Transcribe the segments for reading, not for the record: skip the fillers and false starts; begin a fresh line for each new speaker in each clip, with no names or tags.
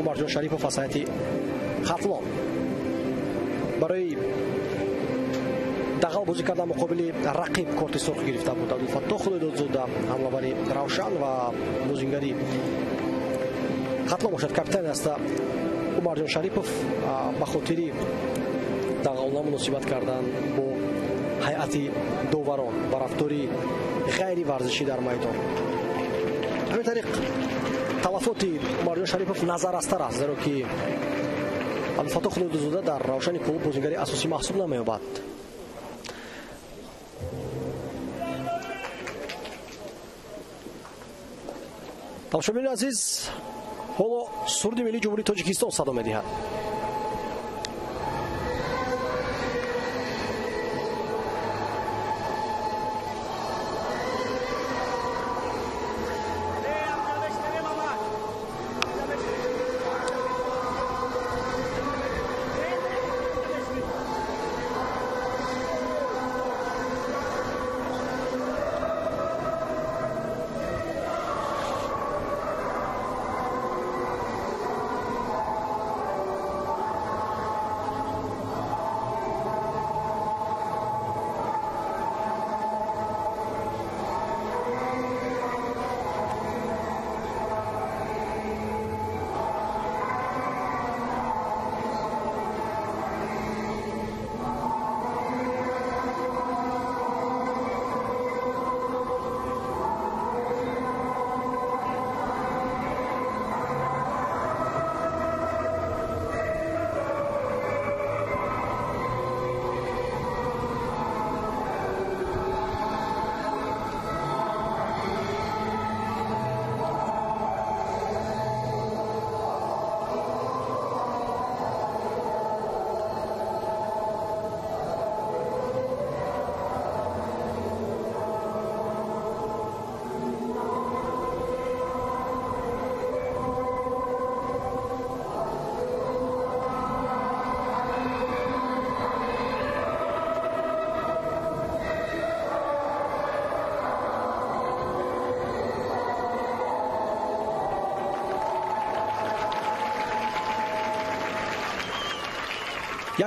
Умарҷон Шарипов аз ҳайати Хатлон барои дағал бозӣ кардан муқобили рақиб корти сурх гирифта буд. Абдулфаттоҳ Худойдодзода ҳамлавари Равшан ва бозингари Хатлон бошад капитани даста Умарҷон Шарипов ба хотири дағалона муносибат кардан бо ҳайати доварон ва рафтори ғайриварзишӣ дар майдон. Ҳамин тариқ талафоти Умарҷон Шарипов назаррастар аст, зеро ки Абдулфаттоҳ Худойдодзода дар Равшани клуб бозингари асосӣ маҳсуб намеёбад. Тамошобинони азиз, ҳоло суруди миллии Ҷумҳурии Тоҷикистон садо медиҳад.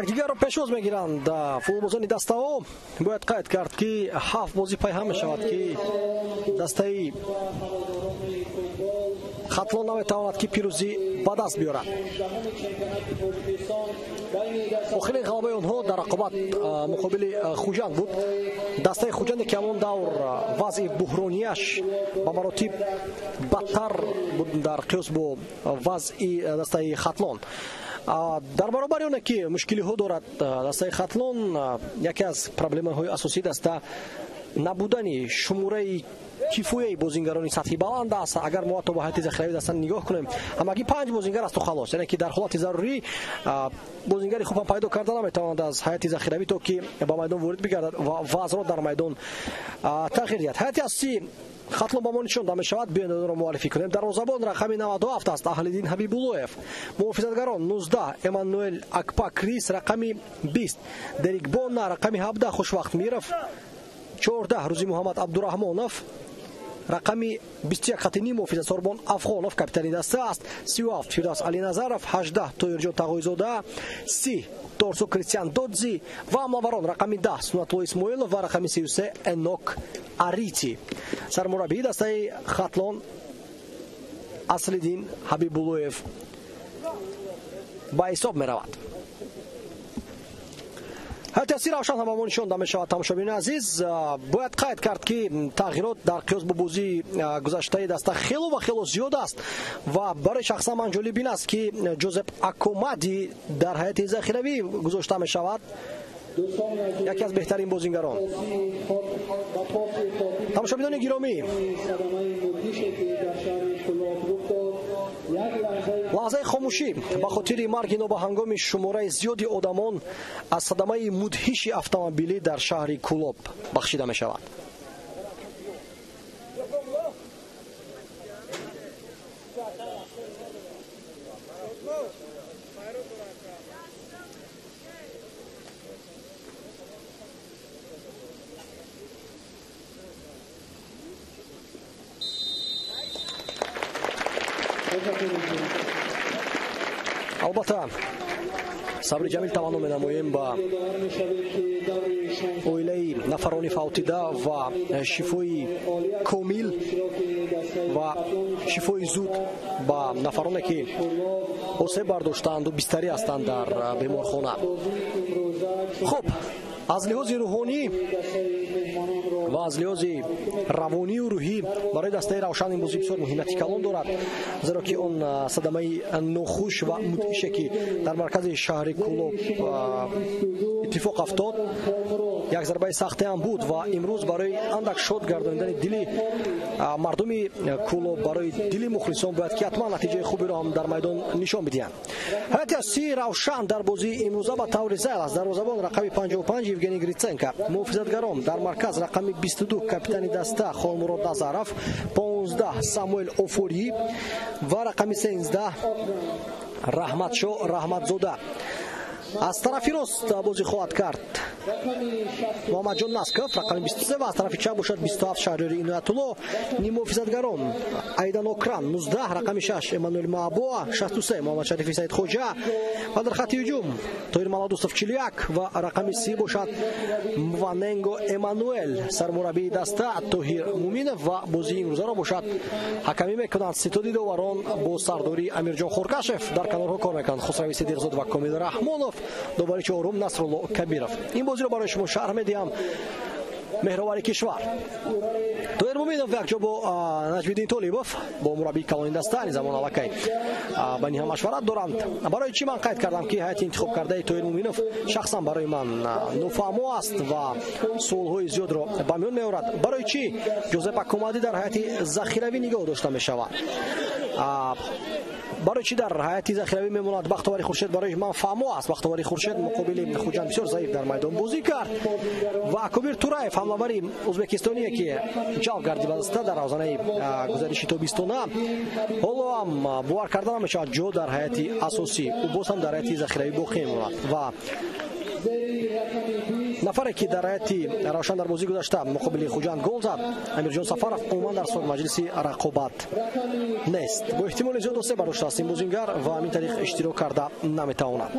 Якдигарро пешвоз мегиранд футболбозони дастаҳо. Бояд қайд кард, ки 7 бозӣ пайҳам мешавад, ки дастаи Хатлон наметавонад, ки пирӯзӣ ба даст биёрад. Охирин ғалабаи онҳо дар рақобат муқобили Хуҷанд буд. Дастаи Хуҷанде, ки ҳамон давр вазъи буҳронияш ба маротиб бадтар буд дар қиёс бо вазъи дастаи Хатлон. Дар баробари оне ки мушкилиҳо дорад дастаи Хатлон, яке аз проблемаҳои асосии даста набудани шумораи кифояи бозингарони сатҳи баланд аст. Агар мо ҳатто ба ҳайати захиравии даста нигоҳ кунем, ҳамагӣ 5 бозингар асту халос, яъне ки дар ҳолати зарурӣ бозингари хуб ҳам пайдо карда наметавонад аз ҳайати захиравӣ, то ки ба майдон ворид бигардад ва вазъро дар майдон тағйир диҳад. Ҳайати асосии Хатлон ба мо нишон мешавад. Биёед онро муаррифӣ кунем. Дарвозабон рақами 97 аст Аҳлиддин Ҳабибуллоев, муҳофизатгарон 19 Эммануэл Акпакрис, рақами 20 Дерик Бонна, рақами 17 Хушвақт Миров, 14 Рӯзи Муҳаммад Абдураҳмонов, рақами 21 хати ним муҳофизат Сорбон Афғонов, капитани даста аст, 37 Фирдавс Алиназаров, 18 Тоирҷон Тағойзода, 30 Торсо Кристиан Додзи ва ҳамлаварон рақами 10 Сунатулло Исмоилов ва рақами 33 Энок Арити. Сармураббии дастаи Хатлон Аслиддин Ҳабибуллоев ба ҳисоб меравад. Ҳайати асосии Равшан ҳам ба мо нишон мешавад. Тамошобинони азиз, бояд қайд кард, ки тағйирот дар қиёс бо бозии гузаштаи даста хело ва хело зиёд аст ва барои шахсан ман ҷолиб ин аст, ки Ҷозеп Акомади дар ҳайати захиравӣ гузошта мешавад, яке аз беҳтарин бозингарон. Тамошобинони гиромӣ, лаҳзаи хомӯшӣ ба хотири марги нобаҳангоми шумораи зиёди одамон аз садамаи мудҳиши автомобилӣ дар шаҳри Кӯлоб бахшида мешавад. Албатта, сабри ҷамил таманно менамоем ба оилаи нафарони фавтида ва шифои комил ва шифои зуд ба нафароне, ки осеб бардоштаанду бистарӣ ҳастанд дар беморхона. Хуб, аз лиҳози рӯҳонӣ ва аз лиҳози равонию рӯҳӣ барои дастаи Равшан ин бозӣ бисёр муҳимияти калон дорад, зеро ки он садамаи нохуш ва мудҳише, ки дар маркази шаҳри Кӯлоб иттифоқ афтод, як зарбаи сахте ҳам буд ва имрӯз барои андак шод гардонидани дили мардуми Кӯлоб, барои дили мухлисон бояд ки ҳатман натиҷаи хуберо ҳам дар майдон нишон бидиҳанд. Ҳайати асосии Равшан дар бозии имрӯза ба таври зайл аст. Дарвозабон рақами 55 Евгений Гриценко, муҳофизатгарон дар марказ рақами 22 капитани даста Холмурод Назаров, 15 Самуэл Офорӣ ва рақами 13 Раҳматшо Раҳматзода. Аз тарафи рост бозӣ хоҳад кард Муҳаммадҷон Насков, рақами 23, ва аз тарафи чап бошад 27 Шаҳриёри Иноятулло. Ниммуҳофизатгарон Айдан Окран 19, рақами 6 Эммануэл Маабоа, 63 Муҳаммадшарифи Саидхоҷа ва дар хатти ҳуҷум Тоҳир Маладустов 41 ва рақами 30 бошад Мваненго Эммануэл. Сармураббии даста Тоҳир Муминов ва бозии имрӯзаро бошад ҳакамӣ мекунанд ситоди доварон бо сардории Амирҷон Хуркашев. Дар канорҳо кор мекунанд Хусрави Сидиқзод ва Комил Раҳмонов, довари чорум Насрулло Кабиров. Ин бозиро барои шумо шарҳ медиҳам меҳровари кишвар Тоҳир Муминов якҷо бо Наҷмиддин Толибов, бо мураббии калони даста. Айни замон аллакай ба ниҳа машварат доранд. Барои чӣ ман қайд кардам, ки ҳайати интихобкардаи Тоҳир Муминов шахсан барои ман нофаҳмо аст ва суолҳои зиёдро ба миён меорад? Барои чӣ Ҷозеп Акомади дар ҳайати захиравӣ нигоҳ дошта мешавад? Барои чӣ дар ҳайати захиравӣ мемонад Бахтовари Хуршед? Барои ман фаҳмо аст. Бахтовари Хуршед муқобили Хуҷанд бисёр заиф дар майдон бозӣ кард ва Акобир Тураев, ҳамлавари ӯзбекистоние, ки ҷалб гардид ба даста дар равзанаи гузариши тобистона, ҳоло ҳам бовар карда намешавад ҷо дар ҳайати асосӣ, ӯ боз ҳам дар ҳайати захиравӣ боқӣ мемонад. Ва нафаре, ки дар ҳайати Равшан дар бозии гузашта муқобили Хуҷанд гол зад, Амирҷон Сафаров, умуман дар маҷлиси рақобат нест. Бо эҳтимоли зиёд осеб бардоштааст ин бозингар ва ҳамин тариқ иштирок карда наметавонад.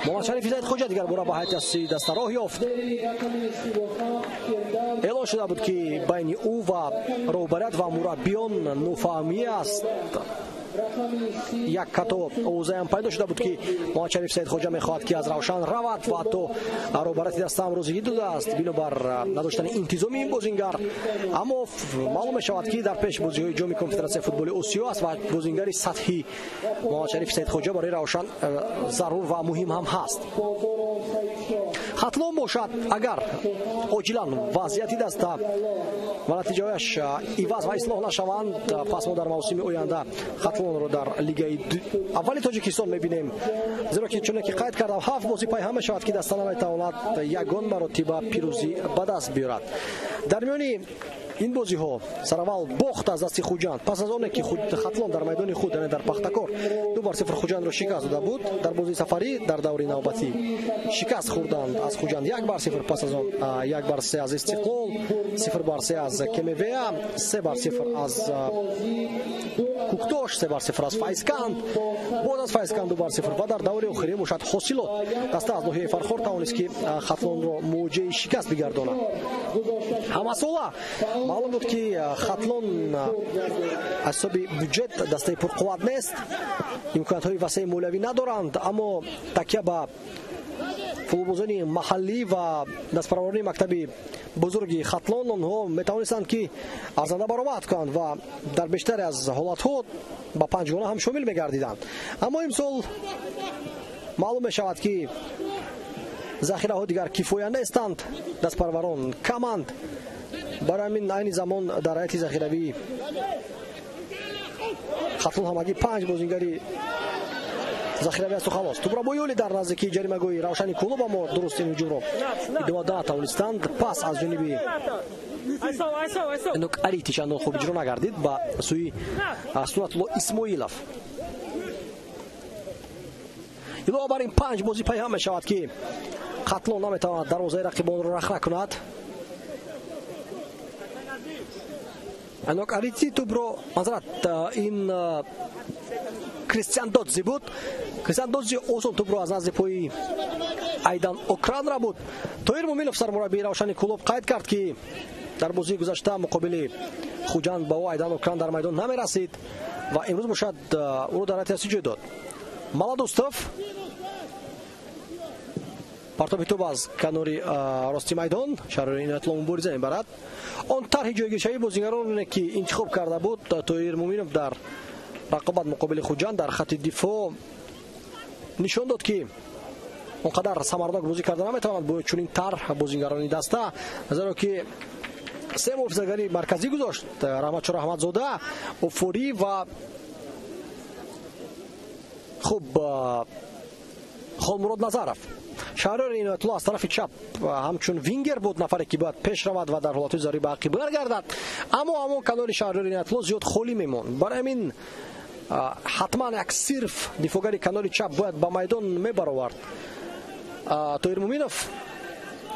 Муҳаммадшарифи Саидхоҷа дигар бора ба ҳайати асосии даста роҳ ёфт. Эълон шуда буд, ки байни ӯ ва роҳбарият ва мураббиён нофаҳмӣ аст. Як ҳатто овозаам пайдо шуда буд, ки Муҳаммадшариф Саидхоҷа мехоҳад, ки аз Равшан равад ва ҳатто роҳбарияти даста ҳам розигӣ додааст бинобар надоштани интизоми ин бозингар. Аммо маълум мешавад, ки дар пеш бозиҳои ҷоми конфедератсияи футболи Осиё аст ва бозингари сатҳи Муҳаммадшариф Саидхоҷа барои Равшан зарур ва муҳим ҳам ҳаст. Хатлон бошад, агар оҷилан вазъияти даста ва натиҷаҳояш иваз ва ислоҳ нашаванд, пас мо дар мавсими оянда Хатлонро дар лигаи аввали Тоҷикистон мебинем, зеро ки, чуне ки қайд кардам, ҳафт бозӣ пайҳам мешавад, ки даста наметавонад ягон маротиба пирӯзӣ ба даст биёрад. Дар миёни ин бозиҳо сараввал бохт аз дасти Хуҷанд, пас аз оне ки Хатлон дар майдони худ, яъне дар Пахтакор, 2-0 Хуҷандро шикаст дода буд. Дар бозии сафарӣ дар даври навбатӣ шикаст хӯрданд аз Хуҷанд 1-0, пас аз он 1-3 аз Истиқлол, 0-3 аз КМВА, 3-0 аз Куктош, 3-0 аз Файзканд, боз аз Файзканд 2-0 ва дар даври охирӣ бошад Ҳосилот, даста аз ноҳияи Фархор, тавонист, ки Хатлонро муоҷиҳаи шикаст бигардонад. Ҳамасола маълум буд, ки Хатлон аз ҳисоби бюҷет дастаи пурқувват нест, имкониятҳои васеи молиявӣ надоранд, аммо такя ба футболбозони маҳаллӣ ва дастпарварони мактаби бузурги Хатлон онҳо метавонистанд, ки арзанда баромад кунанд ва дар бештаре аз ҳолатҳо ба панҷгона ҳам шомил мегардиданд. Аммо имсол маълум мешавад, ки захираҳо дигар кифоя нестанд, дастпарварон каманд. Барои ҳамин айни замон дар ҳайати захиравии Хатлон ҳамагӣ панҷ бозингари захиравӣ асту халос. Тӯбро бо ёли дар наздикии ҷаримагоҳи Равшани Кӯлоб, аммо дуруст ин ҳуҷумро идома дода натавонистанд. Пас аз ҷониби Энок Арити чандон хуб иҷро нагардид ба сӯи Сунатулло Исмоилов. Илова бар ин, панҷ бозӣ пайҳам мешавад, ки Хатлон наметавонад дарвозаи рақибонро рахна кунад. Энок Арити тӯбро, мазрат, ин Кристиан Додзи буд. Кристиан Додзи осон тӯбро аз назди пои Айдан Окран рабуд. Тоҳир Муминов, сармураббии Равшани Кӯлоб, қайд кард, ки дар бозии гузашта муқобили Хуҷанд ба ӯ Айдан Окран дар майдон намерасид ва имрӯз бошад ӯро дар ҳайати асосӣ ҷой дод. Маладустов партоби тӯб аз канори рости майдон, Шаҳриёри Иноятулло мубориза мебарад. Он тарҳи ҷойгиршавии бозигароне, ки интихоб карда буд Тоҳир Муминов дар рақобат муқобили Хуҷанд дар хати дифоъ, нишон дод, ки он қадар самарнок бозӣ карда наметавонад бо чунин тарҳ бозигарони даста, зеро ки се муҳофизатгари марказӣ гузошт: Раҳматшо Раҳматзода, Офурӣ ва хуб Холмурод Назаров. Шаҳриёри Иноятулло аз тарафи чап ҳамчун вингер буд, нафаре ки бояд пеш равад ва дар ҳолатҳои зарурӣ ба ақиб баргардад, аммо ҳамон канори Шаҳриёри Иноятулло зиёд холӣ мемонд. Барои ҳамин ҳатман як сирф дифоъгари канори чап бояд ба майдон мебаровард Тоҳир Муминов,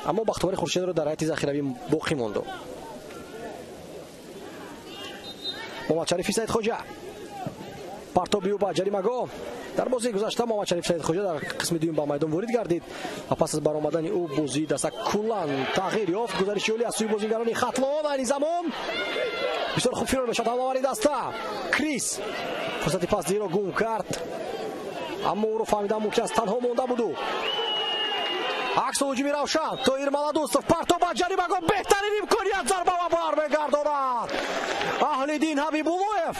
аммо Бахтовари Хуршедро дар ҳайати захиравӣ боқӣ монд. Муҳаммадшарифи Саидхоҷа, партоби ӯ ба ҷаримагоҳ. Дар бозии гузашта Муҳаммадшариф Саидхоҷа дар қисми дуюм ба майдон ворид гардид ва пас аз баромадани ӯ бозии даста куллан тағйир ёфт. Гузариши олӣ аз сӯи бозигарони Хатлон. Айни замон бисёр хуб фирор мешавад ҳамлавари даста. Крис фурсати пасдиҳиро гум кард, аммо ӯро фаҳмидан мумкин аст, танҳо монда буд ӯ. Аксу ҳуҷуми Равшан, Тоҳир Маладустов, партоб ба ҷаримагоҳ, беҳтарин имконият, зарба ва бармегардонад Аҳлиддин Ҳабибуллоев.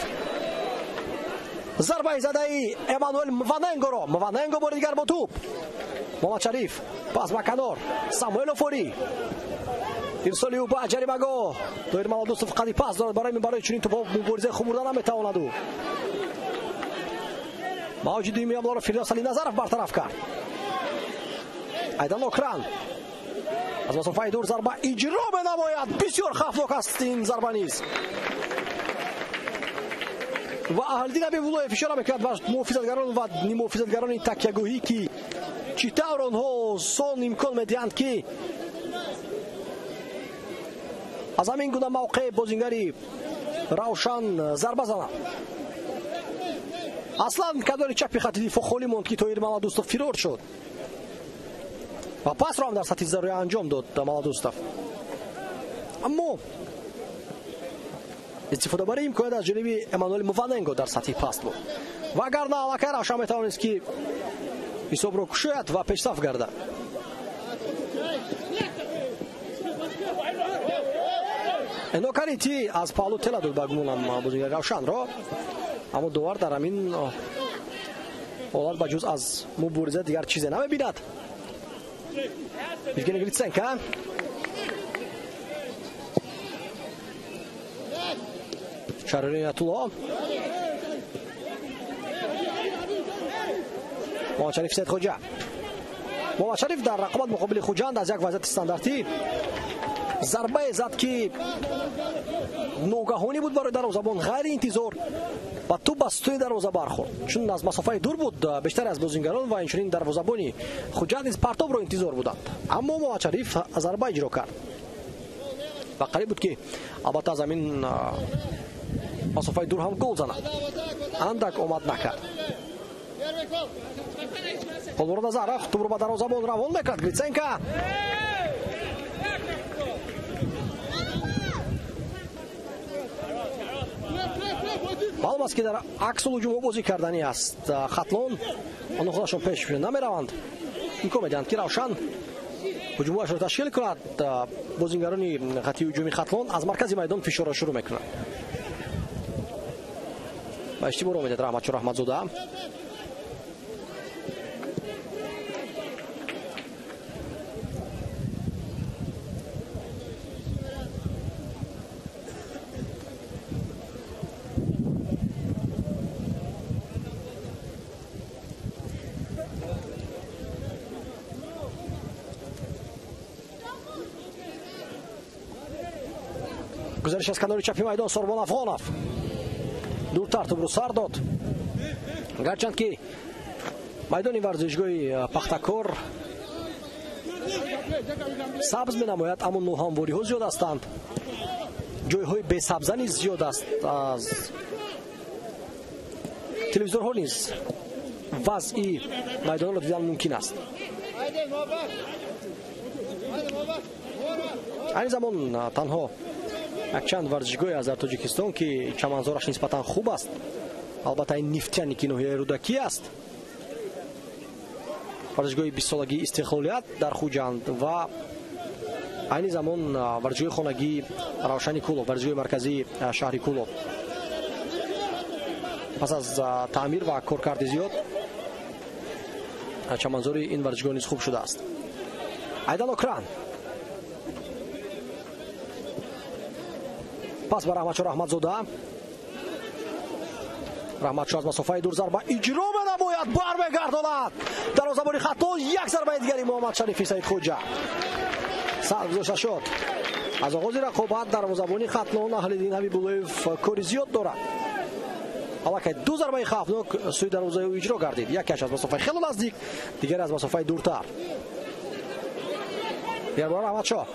Зарбаи задаи Эммануэл Мваненгоро. Мваненго бори дигар бо тӯб. Муҳаммадшариф пас ба канор, Самуэл Офурӣ, ирсоли ӯ ба ҷаримагоҳ. Тоҳир Маладустов қади пас дорад, барои чунин тӯбҳо муборизаи хуб бурда наметавонад ӯ. Мавҷи дуюми ҳамларо Фирдавс Алиназаров бартараф кард. Айдан Окран аз масофаи дур зарба иҷро менамояд. Бисёр хавфнок аст ин зарба низ. Ва Аҳлиддин Ҳабибуллоев ишора мекунад ба муҳофизатгарон ва нимуҳофизатгарони такягоҳӣ, ки чӣ тавр онҳо осон имкон медиҳанд, ки аз ҳамин гуна мавқеъ бозингари Равшан зарба занад. Аслан канори чапи хати дифоъ холӣ монд, ки Тоҳир Маладустов фирор шуд ва пасро ҳам дар сатҳи зарурӣ анҷом дод Маладустов. Аммо истифодабарии имконият аз ҷониби Эммануэл Мваненго дар сатҳи паст буд, вагарна аллакай Равшан метавонист, ки ҳисобро кушояд ва пешсаф гардад. Энокарити аз паҳлӯ тела дод ба гумонам бозингари Равшанро, аммо довар дар ҳамин ҳолат ба ҷуз аз мубориза дигар чизе намебинад. Евгений Гриценко, Шаҳриёри Иноятулло, Муҳаммадшариф Саидхоҷа. Муҳаммадшариф дар рақобат муқобили Хуҷанд аз як вазъияти стандартӣ зарбае зад, ки ногаҳонӣ буд барои дарвозабон, ғайриинтизор, ва тӯб ба сутуни дарвоза бархӯрд, чун аз масофаи дур буд. Бештаре аз бозингарон ва инчунин дарвозабони Хуҷанд низ партобро интизор буданд, аммо Муҳаммадшариф зарба иҷро кард ва қариб буд, ки албатта аз ҳамин масофаи дур ҳам гол занад, андак омад накард. Холмурод Назаров тӯбро ба дарвозабон равон мекард. Гриценко маълум аст, ки дар аксул ҳуҷумҳо бозӣ карданӣ аст Хатлон. Онҳо худашон пеш намераванд, имкон медиҳанд, ки Равшан ҳуҷумҳояшро ташкил кунад. Бозингарони хати ҳуҷуми Хатлон аз маркази майдон фишорро шурӯъ мекунанд. Ба иштибоҳ медиҳад Раҳматшо Раҳматзода. Гузариш аз канори чапи майдон, Сорбон Афғонов дуртар тӯбро сар дод. Гарчанд ки майдони варзишгоҳи Пахтакор сабз менамояд, аммо ноҳамвориҳо зиёд ҳастанд, ҷойҳои бесабза низ зиёд аст. Аз Телевизорҳо низ вазъи майдонро дидан мумкин аст. Айни замон танҳо якчанд варзишгоҳе аст дар Тоҷикистон, ки чаманзораш нисбатан хуб аст. Албатта ин Нифтяне, ки ноҳияи Рӯдакӣ аст, варзишгоҳи бистсолагии истиқлолият дар Хуҷанд ва айни замон варзишгоҳи хонагии Равшани Кӯлоб, варзишгоҳи марказии шаҳри Кӯлоб. Пас аз таъмир ва коркарди зиёд чаманзори ин варзишгоҳ низ хуб шудааст. Айдан Окран пас ба Раҳматшо Раҳматзода. Раҳматшо аз масофаи дур зарба иҷро менамояд, бармегардонад. Дарвозабони Хатлон, як зарбаи дигари Муҳаммадшарифи Саидхоҷа. Сар гузошта шуд. Аз оғози рақобат дарвозабони Хатлон Аҳлиддин Ҳабибуллоев кори зиёд дорад. Аллакай ду зарбаи хавфнок сӯи дарвозаи ӯ иҷро гардид. Якеаш аз масофаи хело наздик, дигаре аз масофаи дуртар. Дигарбора Раҳматшо.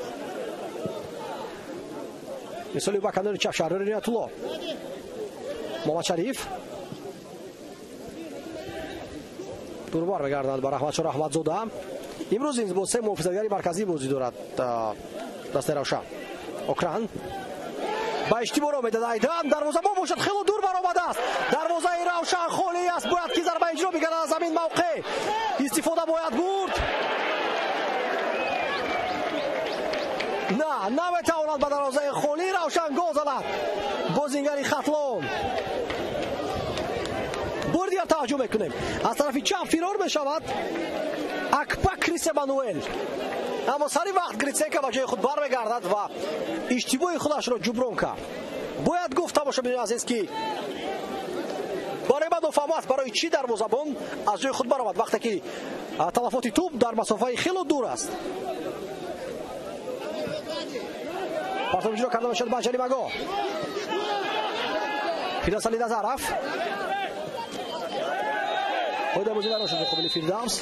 Мисоли ба канори чап Шаҳриёр Иноятулло. Муҳаммадшариф дурбар мегардад ба Раҳматшо Раҳматзода. Имрӯз низ бо се муҳофизатгари марказӣ бозӣ дорад дастаи Равшан. Окран ба иштибоҳ роҳ медиҳад Айдан. Дарвозабон бошад хело дур баромадааст. Дарвозаи Равшан холӣ аст. Бояд ки зарба иҷро бигардад аз ҳамин мавқеъ. Истифода бояд бурд. На, наметавонад ба дарвозаи холии Равшан гол занад бозингари Хатлон. Бори дигар таваҷҷӯҳ мекунем. Аз тарафи чап фирор мешавад Акпа Крис Эммануэл. Аммо сари вақт Гриценко ба ҷои худ бармегардад ва иштибоҳи худашро ҷуброн кард. Бояд гуфт, тамошобинони азиз, ки барои ман нофаҳмо аст, барои чӣ дарвозабон аз ҷои худ баромад вақте ки талафоти тӯб дар масофаи хело дур аст. Партоб иҷро карда мешавад ба ҷаримагоҳ. Фирдавсали Назаров қоида бозӣ вайрон шуд муқобили Фирдавс.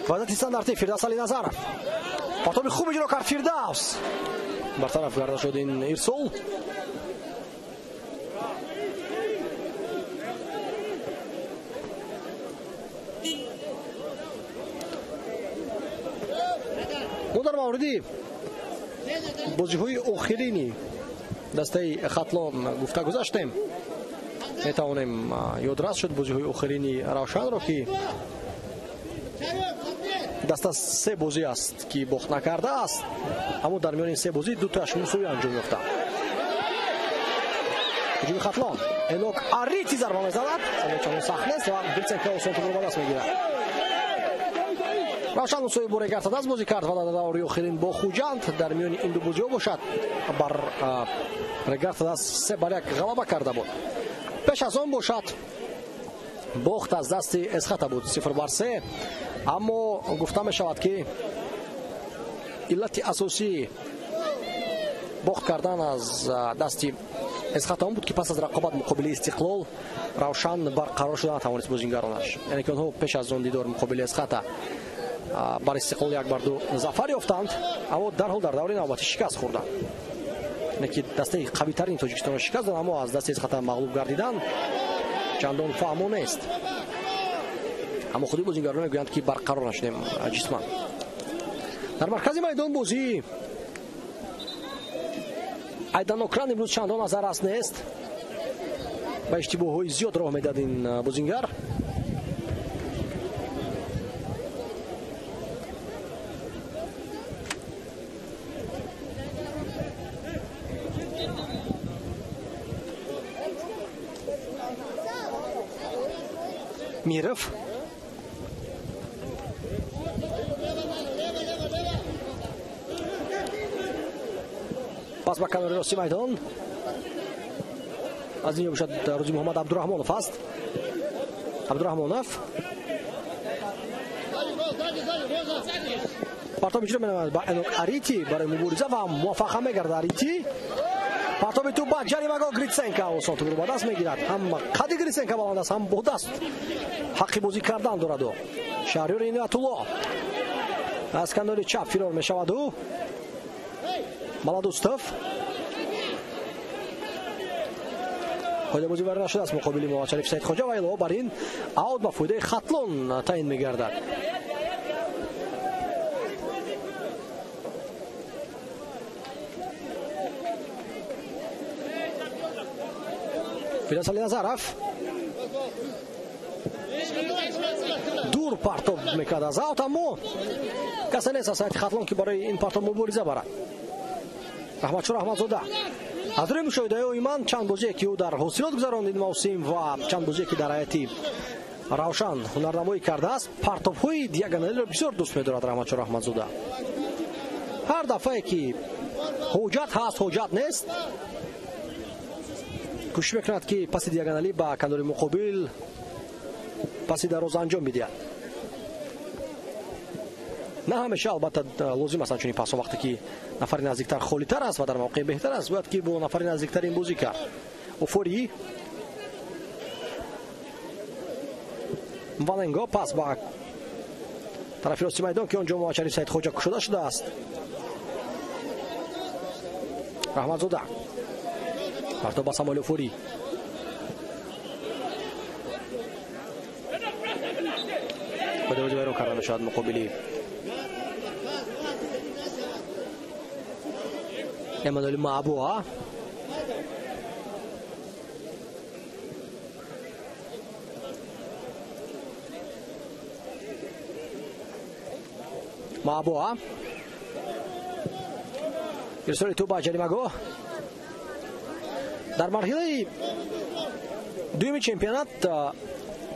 Вазъияти стандартӣ Фирдавсали Назаров. Партоби хуб иҷро кард Фирдавс. Бартараф гарда шуд ин ирсол. Мо дар мавриди бозиҳои охирини дастаи Хатлон гуфта гузаштем. Метавонем ёдрас шуд бозиҳои охирини Равшанро, ки даста се бозӣ аст, ки бохт накардааст, аммо дар миёни се бозӣ дутояш мусовӣ анҷом ёфтанд. Ҳуҷуми Хатлон. Энок Арити зарба мезанад, аммо чандон сахт нест ва Гриценко осон тӯбро ба даст мегирад. Равшан мусовӣ бо Регартадаз бозӣ кард ва дар даври охирин бо Хуҷанд. Дар миёни ин ду бозиҳо бошад бар Регартадаз 3-1 ғалаба карда буд. Пеш аз он бошад бохт аз дасти Эсхата буд 0-3. Аммо гуфта мешавад, ки иллати асосии бохт кардан аз дасти Эсхата он буд, ки пас аз рақобат муқобили Истиқлол Равшан барқарор шуда натавонист бозингаронаш. Яъне ки онҳо пеш аз он дидор муқобили Эсхата бар Истиқлол 1-2 зафар ёфтанд, аммо дарҳол дар даври навбатӣ шикаст хӯрданд. Яъне ки дастаи қавитарини Тоҷикистонро шикаст доданд, аммо аз дасти Эсхата мағлуб гардидан чандон фаҳмо нест. Аммо худи бозингарон мегӯянд, ки барқарор нашудем ҷисман. Дар маркази майдон бозӣ Айдан Окран имрӯз чандон назаррас нест. Ба иштибоҳҳои зиёд роҳ медиҳад ин бозингар. Миров. Пас ба канори рости майдон. Аз ин бошад Рӯзи Муҳаммад Абдураҳмонов аст. Абдураҳмонов партоб иҷро менамояд ба Энок Арити барои мубориза ва муваффақ ҳам мегардад Арити. Партоби тӯб ба ҷаримагоҳ Гритсенко осон тӯбро ба даст мегирад. Ҳам қади Гритсенко баланд аст, ҳам бо даст ҳаққи бозӣ кардан дорад ӯ. Шаҳриёр Иноятулло аз канори чап фирор мешавад ӯ. Маладустов қоидабозӣ варӣ нашудааст муқобили Муҳаммадшариф Саидхоҷа ва илова бар ин аут ба фоидаи Хатлон таъин мегардад. Фирдавс Алиназаров дур партоб мекард аз аут, аммо касе нест аз ҳайати Хатлон, ки барои ин партоб мубориза барад. Раҳматшо Раҳматзода аз рӯи мушоҳидаҳои ман чанд бозие, ки ӯ дар ҳосилот гузаронд ин мавсим ва чанд бозие, ки дар ҳайати Равшан ҳунарнамоӣ кардааст, партобҳои диагоналиро бисёр дӯст медорад Раҳматшо Раҳматзода. Ҳар дафъае ки ҳоҷат ҳаст, ҳоҷат нест, кӯшиш мекунад, ки паси диагоналӣ ба канори муқобил паси дароз анҷом бидиҳад. На ҳамеша албатта лозим аст ҳамчунин пасҳо, вақте ки нафари наздиктар холитар аст ва дар мавқеи беҳтар аст, бояд ки бо нафари наздиктар ин бозӣ кард. Офори Валенго пас ба тарафи рости майдон, ки он ҷо Муҳаммадшариф Саидхоҷа кушода шудааст. Раҳматзода партоб ба Самуэл Офори. Қоидабозӣ вайрон карда мешавад муқобили Эммануэл Маабуа. Маабуа ирсоли тӯб ба ҷаримагоҳ. Дар марҳилаи дуюми чемпионат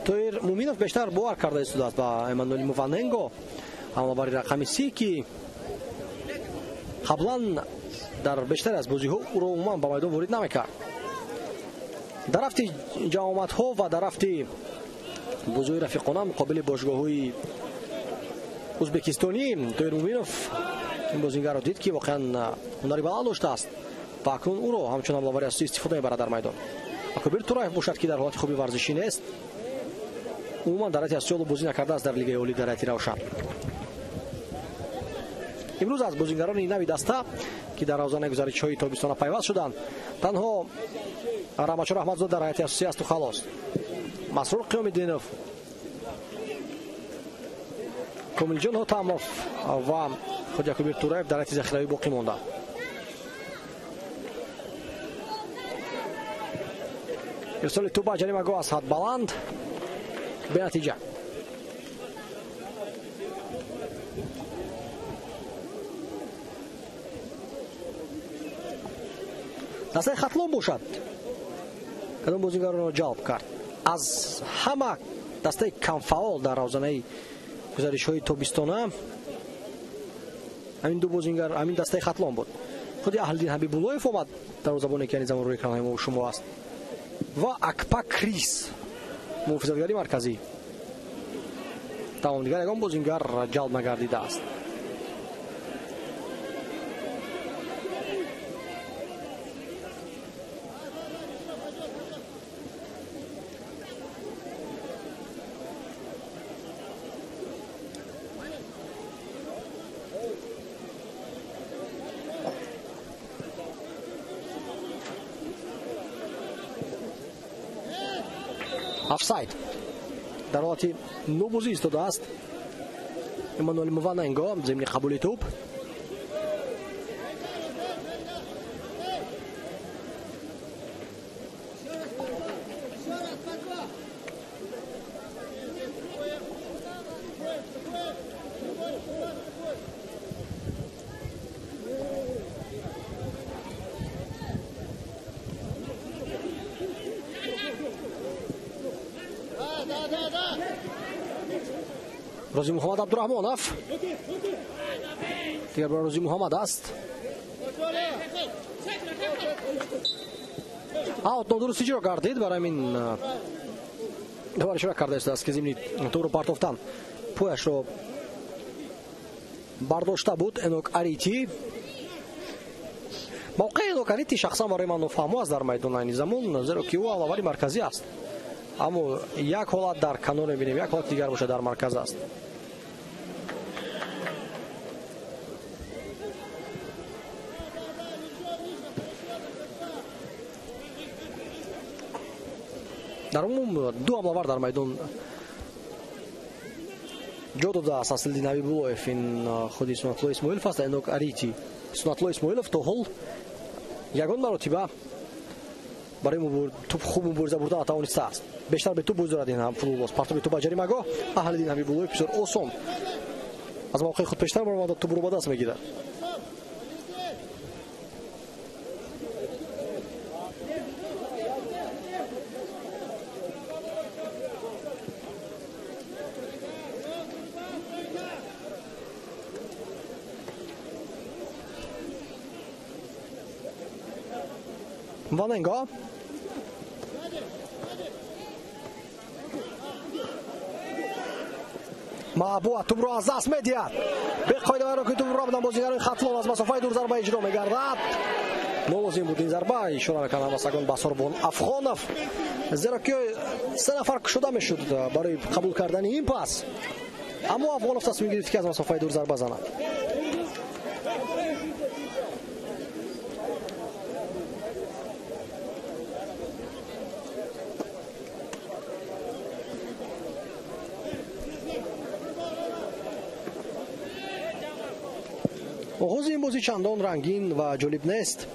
Тоир Муминов бештар бовар карда истодааст ба Эммануэл Муваненго, ҳамлабари рақами 30, ки қаблан дар бештаре аз бозиҳо ӯро умуман ба майдон ворид намекард. Дар рафти ҷамъомадҳо ва дар рафти бозиҳои рафиқона муқобили бошгоҳҳои ӯзбекистонӣ Тоир Муминов ин бозингарро дид, ки воқеан ҳунари баланд доштааст ва акнун ӯро ҳамчун ҳамлавари асосӣ истифода мебарад дар майдон. Акобир Тураев бошад, ки дар ҳолати хуби варзишӣ нест, умуман дар ҳайати асосӣ бозӣ накардааст дар лигаи олӣ дар ҳайати Равшан. Имрӯз аз бозингарони нави даста, ки дар равзанаи гузаришҳои тобистона пайваст шуданд, танҳо Раҳматшо Раҳматзода дар ҳайати асосӣ асту халос. Масрур Қиёмиддинов, Комилҷон Ҳотамов ва худ Якубир Тураев дар ҳайати захиравӣ боқӣ монданд. Ирсоли тӯб ба ҷаримагоҳ аз ҳад баланд, бенатиҷа. Дастаи Хатлон бошад кадом бозингаронро ҷалб кард? Аз ҳама дастаи камфаъол дар равзанаи гузаришҳои тобистона ҳамин ду бозингар, ҳамин дастаи Хатлон буд. Худи Аҳлиддин Ҳабибуллоев омад, дарвозабоне ки ани замон рӯи экранҳои мо шумо аст, ва Акпа Крис, муҳофизатгари марказӣ. Тамом, дигар ягон бозингар ҷалб нагардидааст. Офсайд дар ҳолати нобозӣ истодааст Эммануэл Муваненго зимни қабули тӯб. Рӯзи Муҳаммад Абдураҳмонов, дигар бор Рӯзи Муҳаммад аст. Аут нодуруст иҷро гардид, барои ҳамин довар ишора карда истодааст, ки зимни тӯбро партофтан пояшро бардошта буд Энок Арити. Мавқеи Энок Арити шахсан барои ман нофаҳмо аст дар майдон айни замон, зеро ки ӯ ҳамлавари марказӣ аст. Аммо як ҳолат дар канор мебинем, як ҳолат дигар бошад дар марказ аст. Дар умум ду ҳамлавар дар майдон ҷо додааст. Аслиддин Ҳабибуллоев, ин худи Сунатулло Исмоилов аст, Энок Арити. Сунатулло Исмоилов то ҳол ягон маротиба барои туп хуб мубориза бурда натавонистааст. Бештар бе туп бозӣ дорад ин футболбоз. Партоби туп ба ҷаримагоҳ, Аҳлиддин Ҳабибуллоев бисёр осон аз мавқеи худ пештар баромада тупро ба даст мегирад. Ваненго. Маъбуа тупро аз даст медиҳад. Беқоидаро ки тупро робдан бозигарони Хатлон аз масофаи дур зарба иҷро мегардад. Нолозим буд ин зарба, ишора мекунад ҳамасагон ба Сорбон Афғонов, зеро ки се нафар кушода мешуд барои қабул кардани ин пас. Аммо Афғонов тасмим гирифт, ки аз масофаи дур зарба занад. Оғози ин бозӣ чандон рангин ва ҷолиб нест.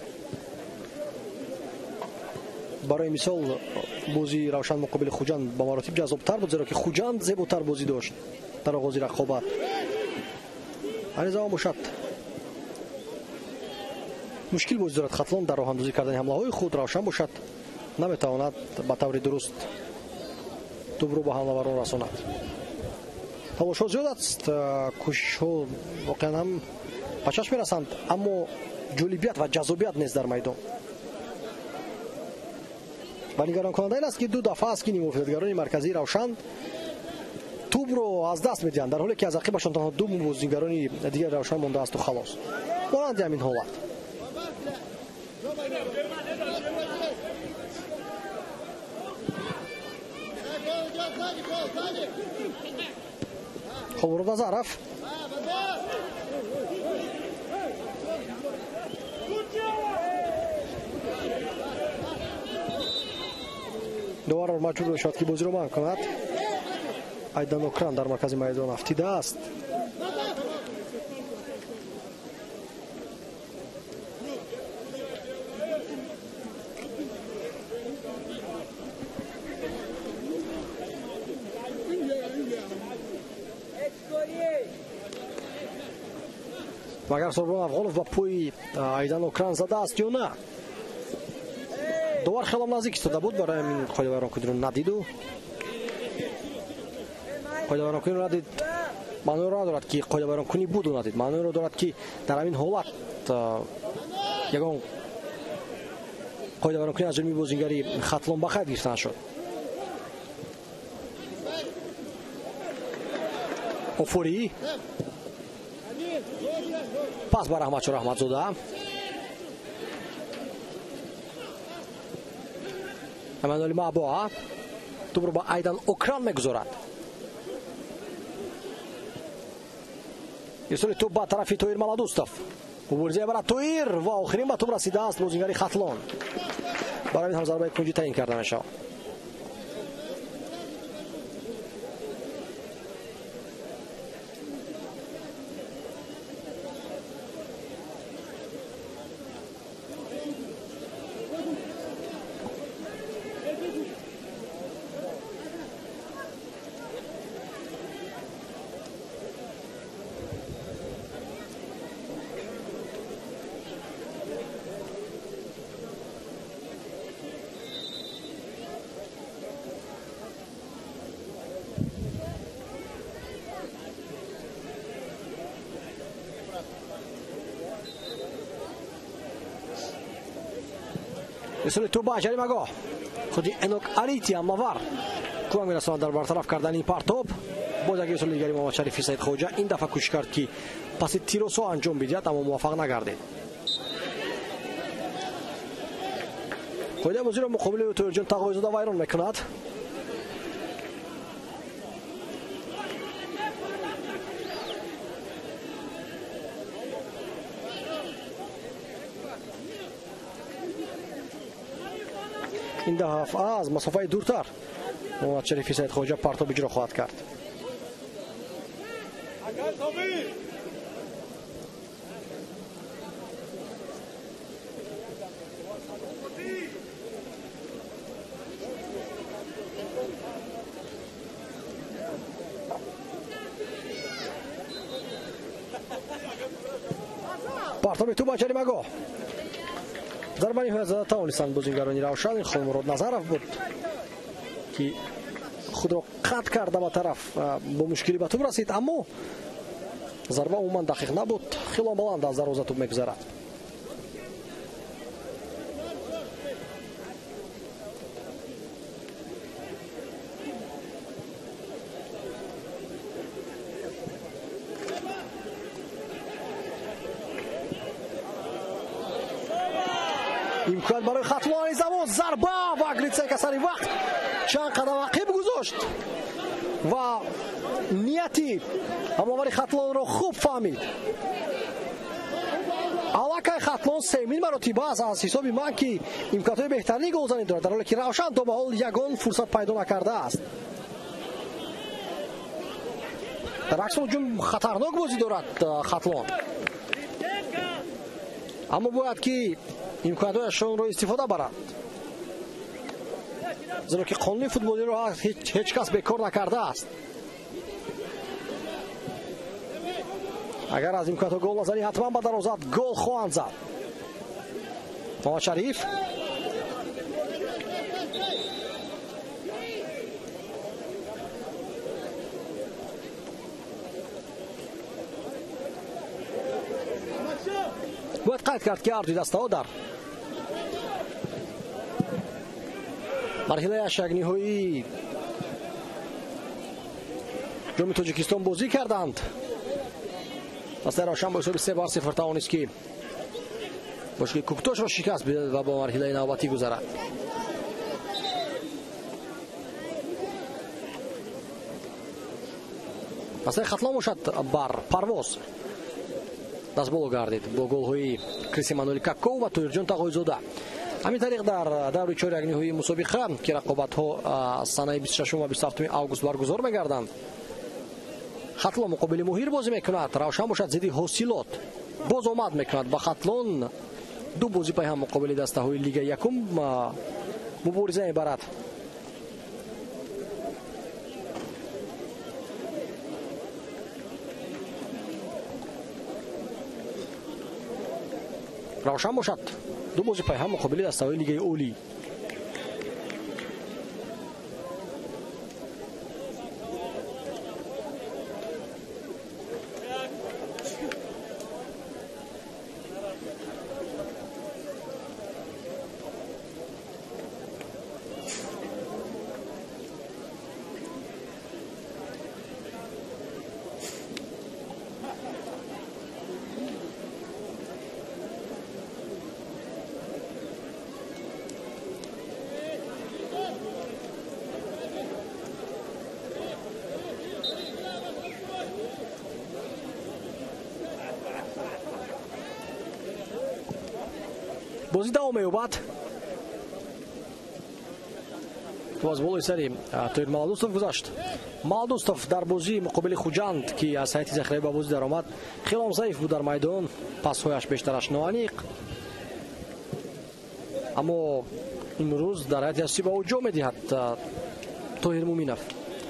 Барои мисол бозии Равшан муқобили Хуҷанд ба маротиб ҷаззобтар буд, зеро ки Хуҷанд зеботар бозӣ дошт дар оғози рақобат. Айни замон бошад мушкил бозӣ дорад Хатлон дар роҳандозӣ кардани ҳамлаҳои худ. Равшан бошад наметавонад ба таври дуруст тӯбро ба ҳамлаварон расонад. Талошҳо зиёд аст, кӯшишҳо воқеан ҳам ба чашм мерасанд, аммо ҷолибият ва ҷаззобият нест дар майдон. Ва нигаронкунанда ин аст, ки ду дафъа аст, ки ниммуҳофизатгарони марказии Равшан тӯбро аз даст медиҳанд, дар ҳоле ки аз ақибашон танҳо ду бозигарони дигари Равшан мондаасту халос. Монанди ҳамин ҳолат. Хобурод Назаров. Доварро маҷбур мешавад, ки бозиро манъ кунад. Айдан Окран дар маркази майдон афтидааст. Магар Сорбон Афғонов ба пои Айдан Окран задааст ё на? Довар хелам наздик истода буд, барои ҳамин қоидавайронкуниро надиду. Қоидавайронкуниро надид маъноеро надорад, ки қоидавайронкунӣ буду надид. Маъноеро дорад, ки дар ҳамин ҳолат ягон қоидавайронкунӣ аз ҷониби бозигари Хатлон ба қайд гирифта нашуд. Офурӣ пас ба Раҳматшо Раҳматзода. Эммануэл Мабоа тӯбро ба Айдан Окран мегузорад. Ирсоли тӯб ба тарафи Тоир Маладустов. Мубориза мебарад Тоир ва охирин ба тӯб расидааст бозигари Хатлон. Барои ин ҳам зарбаи кунҷӣ таъин карда мешавад. Ирсоли тӯб ба ҷаримагоҳ. Худи Энок Алити ҳамлавар кӯмак мерасонад дар бартараф кардани партоб. Боз як ирсоли дигари Муҳаммадшарифи Саидхоҷа ин дафъа кӯшиш кард, ки паси тиросо анҷом бидиҳад, аммо муваффақ нагардид. Қоидаи бозиро муқобили Тоҳирҷон Тағоизода вайрон мекунад. Ин дафъа аз масофаи дуртар Муҳаммадшарифи Саидхоҷа партоб иҷро хоҳад кард. Партоби тӯб ба ҷаримагоҳ. Зарба ниҳоят зада тавонистанд бозигарони Равшан. Холмурод Назаров буд, ки худро қатъ карда ба тараф бо мушкилӣ ба тӯб расид, аммо зарба умуман дақиқ набуд, хело баланд аз дарвоза тӯб мегузарад. Имконият барои Хатлони замон, зарба ва Глитсенко сари вақт чанд қадам ақиб гузошт ва нияти ҳамлавари Хатлонро хуб фаҳмид. Аллакай Хатлон семин маротиба аст аз ҳисоби ман, ки имкониятҳои беҳтарини голзанӣ дорад, дар ҳоле ки Равшан то ба ҳол ягон фурсат пайдо накардааст. Дар акси ҳуҷум хатарнок бозӣ дорад Хатлон, аммо бояд ки имкониятҳояшонро истифода барад, зеро ки қонуни футболиро ҳеҷ кас бекор накардааст. Агар аз имкониятҳо гол назанӣ, ҳатман ба дарвозат гол хоҳанд зад. Муҳаммадшариф бояд қайд кард, ки ҳар дуи дастаҳо дар марҳилаи ҳаштякниҳоии ҷоми Тоҷикистон бозӣ карданд. Дастаи Равшан бо ҳисоби 3-0 тавонист, ки бошгоҳи Куктошро шикаст бидиҳад ва ба марҳилаи навбатӣ гузарад. Дастаи Хатлон бошад бар парвоз дастболо гардид бо голҳои Крис Эммануэл Каков ва Тоҳирҷон Тағоизода. Ҳамин тариқ дар даври чорякниҳоии мусобиқа, ки рақобатҳо санаи 26 ва 27 август баргузор мегарданд, Хатлон муқобили Муҳир бозӣ мекунад, Равшан бошад зидди Ҳосилот боз омад мекунад ва Хатлон ду бозӣ пайҳам муқобили дастаҳои лигаи якум мубориза мебарад. Равшан бошад ду бозӣ пайҳам муқобили дастаҳои лигаи олӣ. Бозӣ давом меёбад. Аз болои сари Тоҳир Маладустов гузашт. Маладустов дар бозии муқобили Хуҷанд, ки аз ҳайати захираӣ ба бозӣ даромад, хелом заиф буд дар майдон, пасҳояш бештараш ноаниқ, аммо имрӯз дар ҳайати асосӣ ба ӯ ҷо медиҳад Тоҳир Муминов.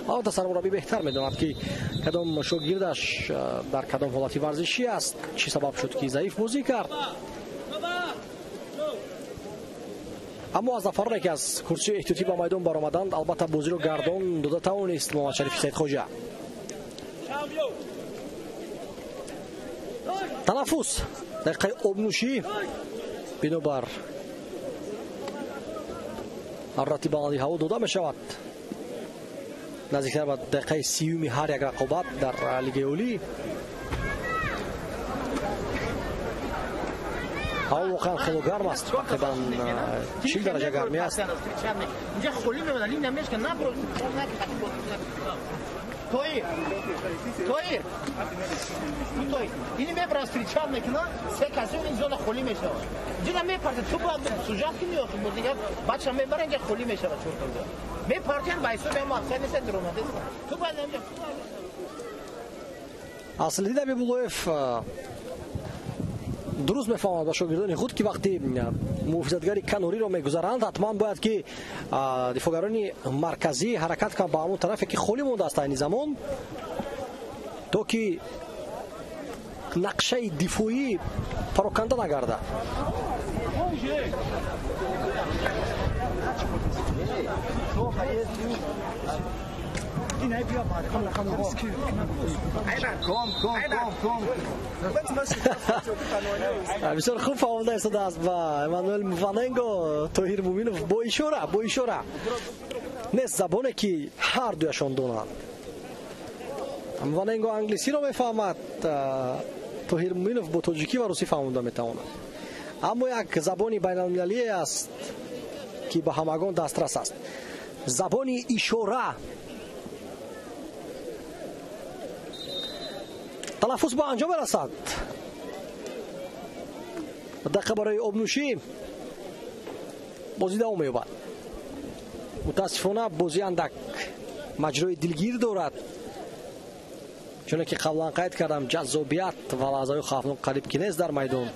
Албатта сармураббӣ беҳтар медонад, ки кадом шогирдаш дар кадом ҳолати варзишӣ аст, чӣ сабаб шуд, ки заиф бозӣ кард. Аммо аз нафароне, ки аз курсии эҳтиётӣ ба майдон баромаданд, албатта бозиро гардон дода тавонист Муҳаммадшарифи Саидхоҷа. Танаффус, дақиқаи обнӯшӣ бинобар Ҳарорати баланди ҳаво дода мешавад. Наздиктар ба дақиқаи 30-уми ҳар як рақобат дар Лигаи Олӣ. Ҳаво воқеан хело гарм аст, тақрибан 40 дараҷа гармӣ аст.
Тоир, тоир, ини мебаранд встречать мекунанд, се каси ин зона холӣ мешавад. Ҷина мепартад, ту бояд сужат кунӣ охи бозигар, бача мебаранд инҷа холӣ мешавад чортоза. Мепартиянд ба ҳисоби ҳам мақсад нест, даромадест. Ту бояд инҷа.
Аслидин Абибуллоев дуруст мефаҳмад ба шогирдони худ, ки вақти муҳофизатгари канориро мегузаранд, ҳатман бояд ки дифоъгарони марказӣ ҳаракат кунанд ба ҳамон тарафе ки холӣ мондааст айни замон, то ки нақшаи дифоӣ пароканда нагардад. Бисёр хуб фаҳмода истодааст ба Эммануэл Мваненго Тоҳир Муминов бо ишора. Нест забоне ки ҳар дуяшон донанд. Мваненго англисиро мефаҳмад, Тоҳир Муминов бо тоҷикӣ ва русӣ фаҳмонда метавонад. Аммо як забони байналмилалие аст ки ба ҳамагон дастрас аст. Забони ишора. Талаффуз ба анҷом мерасад. Дақиқа барои обнӯшӣ. Бозӣ давом меёбад. Мутаассифона бозӣ андак маҷрои дилгир дорад. Чуне ки қаблан қайд кардам, ҷаззобият ва лаҳзаҳои хавфнок қариб ки нест дар майдон.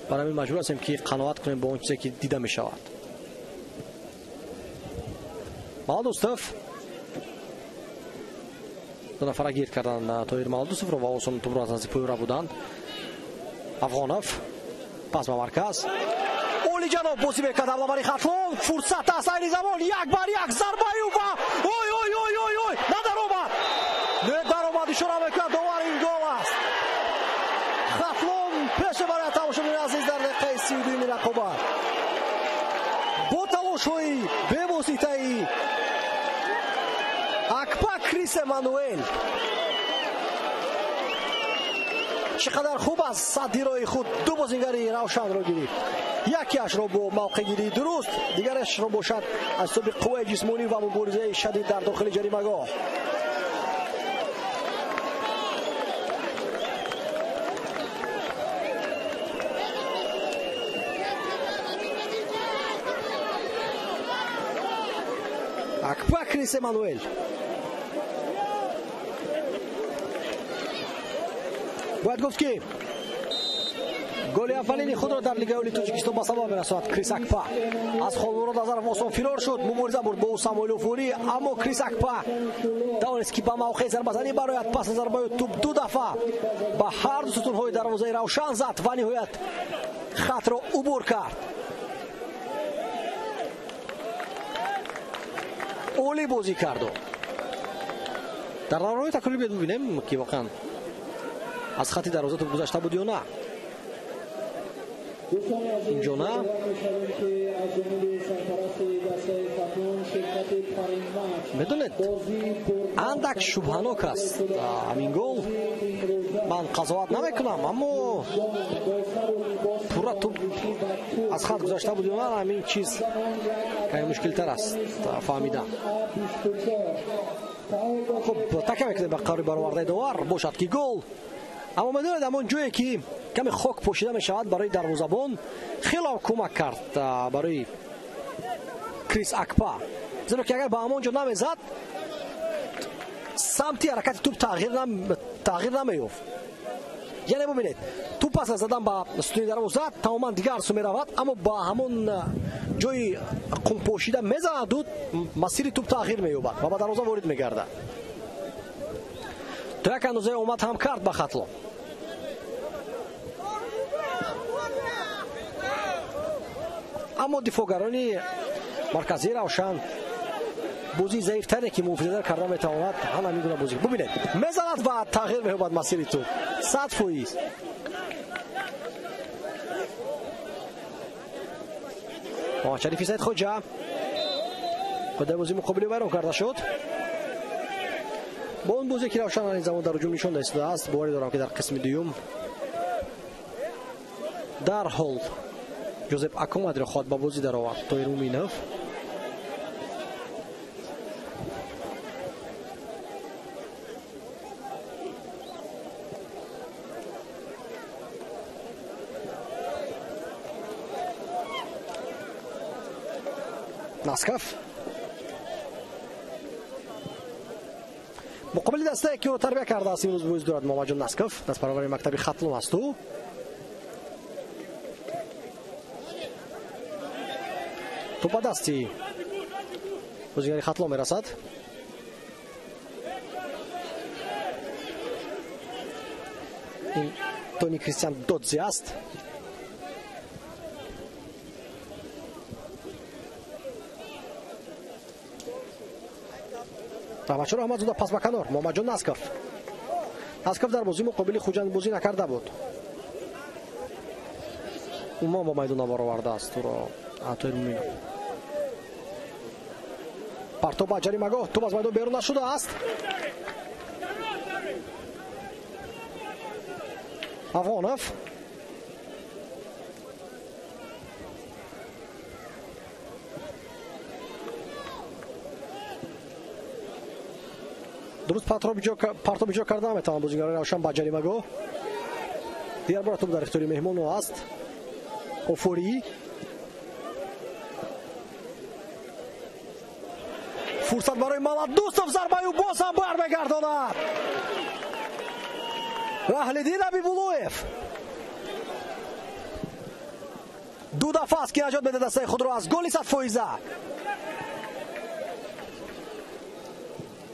Барои ҳамин маҷбур ҳастем ки қаноат кунем бо он чизе ки дида мешавад. Малдустов ду нафара гир карданд Тоҳир Малдусовро ва осон тӯбро аз назди пӯйра буданд. Афғонов пас ба марказ. Олиҷанов бозӣ мекард ҳамлавари Хатлон. Фурсат аст айни замон, як бар як зарбаю ва ой ой ой ой ой, надаромад, надаромад, ишора мекунад довар, ин гол аст. Хатлон пеш мебарад тамошобинони азиз дар дақиқаи 32-юми рақобат бо талошҳои бевоситаи Акпа Крис Эммануэл. Чӣ қадар хуб аст садди роҳи худ ду бозингари Равшанро гирифт. Якеашро бо мавқеъгирии дуруст, дигарашро бошад аз ҳисоби қувваи ҷисмонӣ ва муборизаи шадид дар дохили ҷаримагоҳ. Акпа Крис Эммануэл. Бояд гуфт ки голи аввалини худро дар Лигаи Олии Тоҷикистон ба сабаб мерасонад Крис Акпа. Аз Холмурод Назаров осон фирор шуд, мубориза бурд бо Самуэл Уфурӣ, аммо Крис Акпа тавонист ки ба мавқеи зарбазанӣ барояд. Пас аз зарбаи тӯб ду дафъа ба ҳар ду сутунҳои дарвозаи Равшан зад ва ниҳоят хатро убур кард. Олӣ бозӣ карду. Дар давраҳои такрорӣ биёд бибинем ки воқеан аз хати дарвоза тӯб гузашта буд ё на. Инҷо на. Медонед, андак шубҳанок аст ҳамин гол. Ман қазоват намекунам, аммо пурра тӯб аз хат гузашта буд ё на, ҳамин чиз каме мушкилтар аст фаҳмидан. Хуб, такя мекунем ба қарори баровардаи довар, бошад ки гол. Аммо медонед, ҳамон ҷое ки каме хок пошида мешавад барои дарвозабон, хело кӯмак кард барои Крис Акпа, зеро ки агар ба ҳамон ҷо намезад, самти ҳаракати тӯб тағйир намеёфт. Яъне бубинед, тӯб пас аз задан ба сутуни дарвоза тамоман дигар сӯ меравад, аммо ба ҳамон ҷои қумпошида мезанаду масири тӯб тағйир меёбад ва ба дарвоза ворид мегардад. То як андозае омад ҳам кард ба Хатлон. Аммо дифоъгарони марказии Равшан бозии заифтаре ки муҳофизатгар карда метавонад, ҳамин гуна бозӣ. Бубинед, мезанад ва тағйир меёбад масири тӯб. 100%. Шарифи Саид Хоҷа Қоидаи бозии муқобили вайрон карда шуд. Бо он бозе ки Равшан ани замон дар ҳуҷум нишон додааст, боварӣ дорам, ки дар қисми дуюм дарҳол Ҷозеп Акомадиро хоҳад ба бозӣ даровард Тоир Муминов. Насков муқобили дастае ки ӯро тарбия кардааст имрӯз бозӣ дорад Муҳаммадҷон Насков, дастпарвари мактаби Хатлон аст ӯ. Тӯп ба дасти бозигари Хатлон мерасад. Ин Тони Кристиан Додзи аст. Раҳматшоҳ Раҳматзода пас ба канор. Муҳаммадҷон Насков. Насков дар бозии муқобили Хуҷанд бозӣ накарда буд. Умуман ба майдон набаровардааст ӯро Тоир Муминов. Партоб ба ҷаримагоҳ, тӯп аз майдон берун нашудааст. Афғонов дуруст партоб иҷро карда наметавонад бозигарони Равшан ба ҷаримагоҳ. Дигар бора тӯп дар ихтиёри меҳмону аст. Офорӣ фурсат барои Маладустов, зарбаи ӯ боз ҳам бармегардонад. Аҳлиддин Ҳабибуллоев ду дафъа аст, ки наҷот медиҳад дастаи худро аз голи 100%.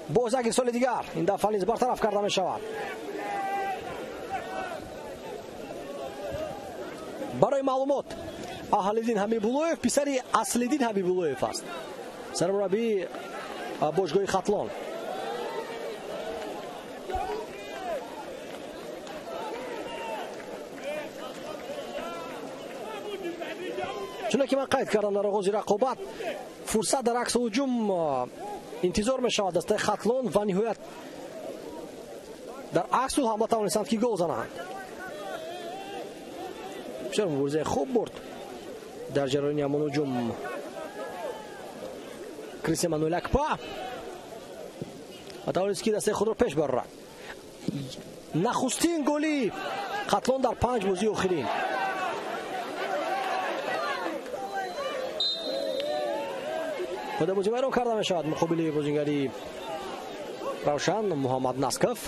Боз як ирсоли дигар, ин дафъа низ бартараф карда мешавад. Барои маълумот, Аҳлиддин Ҳабибуллоев писари Аслиддин Ҳабибуллоев аст, сармураббии бошгоҳи Хатлон. Чуноки ки ман қайд кардам дар оғози рақобат, фурсат дар акси ҳуҷум интизор мешавад дастаи Хатлон ва ниҳоят дар аксул ҳамла тавонистанд, ки гол зананд. Бисёр муборизаи хуб бурд дар ҷараёни ҳамон ҳуҷум Кристиан Мануэл Акпа ва тавонист, ки дастаи худро пеш барорад. Нахустин голи Хатлон дар 5 бозии охирин. Қоидаи бозӣ вайрон карда мешавад муқобили бозигари Равшан Муҳаммад Насков.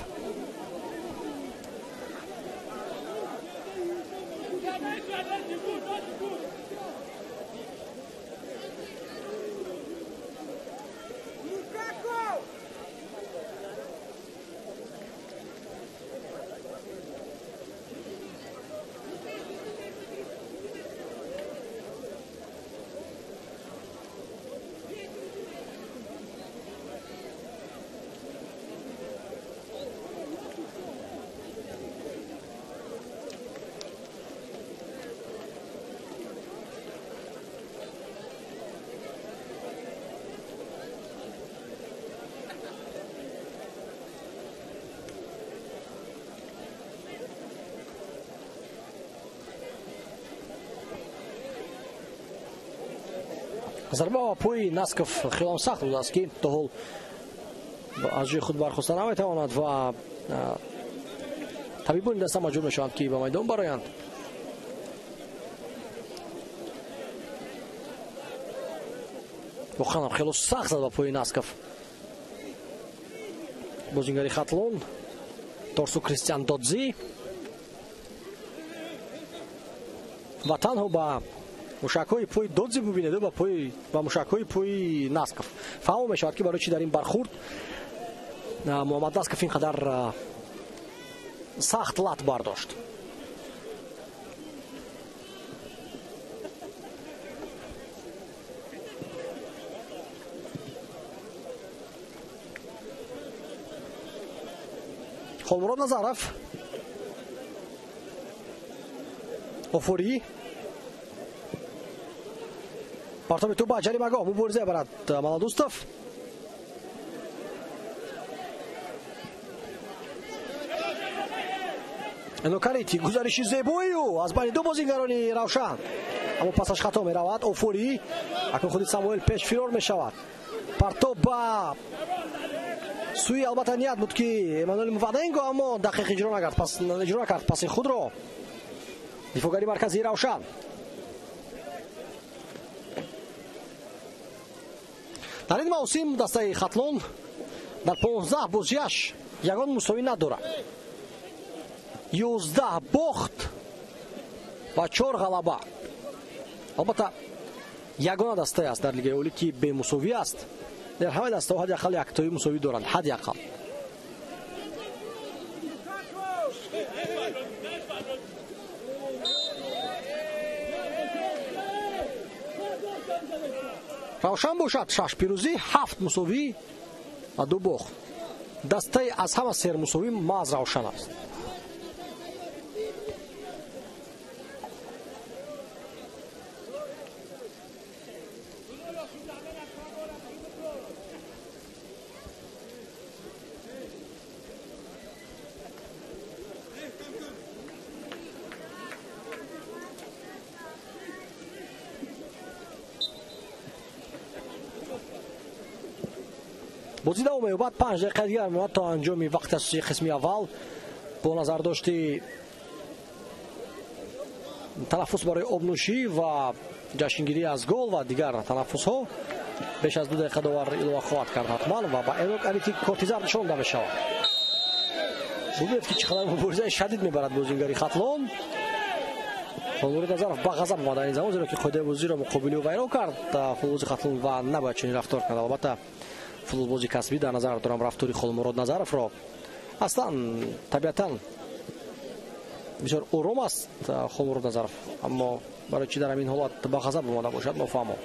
Зарба ба пои Насков хелам сахт будааст, ки то ҳол аз ҷои худ бархоста наметавонад ва табибони даста маҷбур мешаванд, ки ба майдон бароянд. Воқеан ҳам хело сахт зад ба пои Насков бозингари Хатлон Торсу Кристиан Додзи ва танҳо ба мушакҳои пои Додзи бубинед, ба пои ба мушакҳои пои Насков фаҳмо мешавад, ки барои чӣ дар ин бархурд Муҳаммад Насков ин қадар сахт лат бардошт. Холмурод Назаров, Офорӣ Партоби тӯб ба ҷаримагоҳ, мубориза барад Маладустов. Энокарити, гузариши зебои ӯ аз байни ду бозингарони Равшан, аммо пасаш хато меравад. Офурӣ, акнун худи Самуэл пеш фирор мешавад. Партоб ба сӯи, албатта ният буд ки Эммануэл Мваненго, аммо дақиқ иҷро накард, пас иҷро накард паси худро. Дифоъгари марказии Равшан. Дар ин мавсим дастаи Хатлон дар 15 бозиаш ягон мусовӣ надорад. 11 бохт ва 4 ғалаба. Албатта ягона дастае аст дар лигаи олӣ ки бемусовӣ аст. Дар ҳамаи дастаҳо ҳадди ақал яктои мусовӣ доранд, ҳадди ақал. Равшан бошад 6 пирӯзӣ, 7 мусовӣ ва 2 бохт. Дастаи аз ҳама сермусовӣ маҳз Равшан аст. Бозӣ давом меёбад, 5 дақиқа дигар мемонад то анҷоми вақти асосии қисми аввал. Бо назардошти танаффус барои обнӯшӣ ва ҷашнгирӣ аз гол ва дигар танаффусҳо беш аз 2 дақиқа довар илова хоҳад кард ҳатман ва ба Энок Арити корти зард нишон дода мешавад. Бубинед ки чӣ қадар муборизаи шадид мебарад бозингари Хатлон. Холмурод Назаров ба ғазаб омад дар ин замон, зеро ки қоидаи бозиро муқобили ӯ вайрон кард футболбози Хатлон ва набояд чунин рафтор кунад. Албатта футболбози касбӣ дар назар дорам рафтори Холмурод Назаровро. Аслан табиатан бисёр ором аст Холмурод Назаров, аммо барои чӣ дар ҳамин ҳолат ба ғазаб омада бошад нофаҳмо.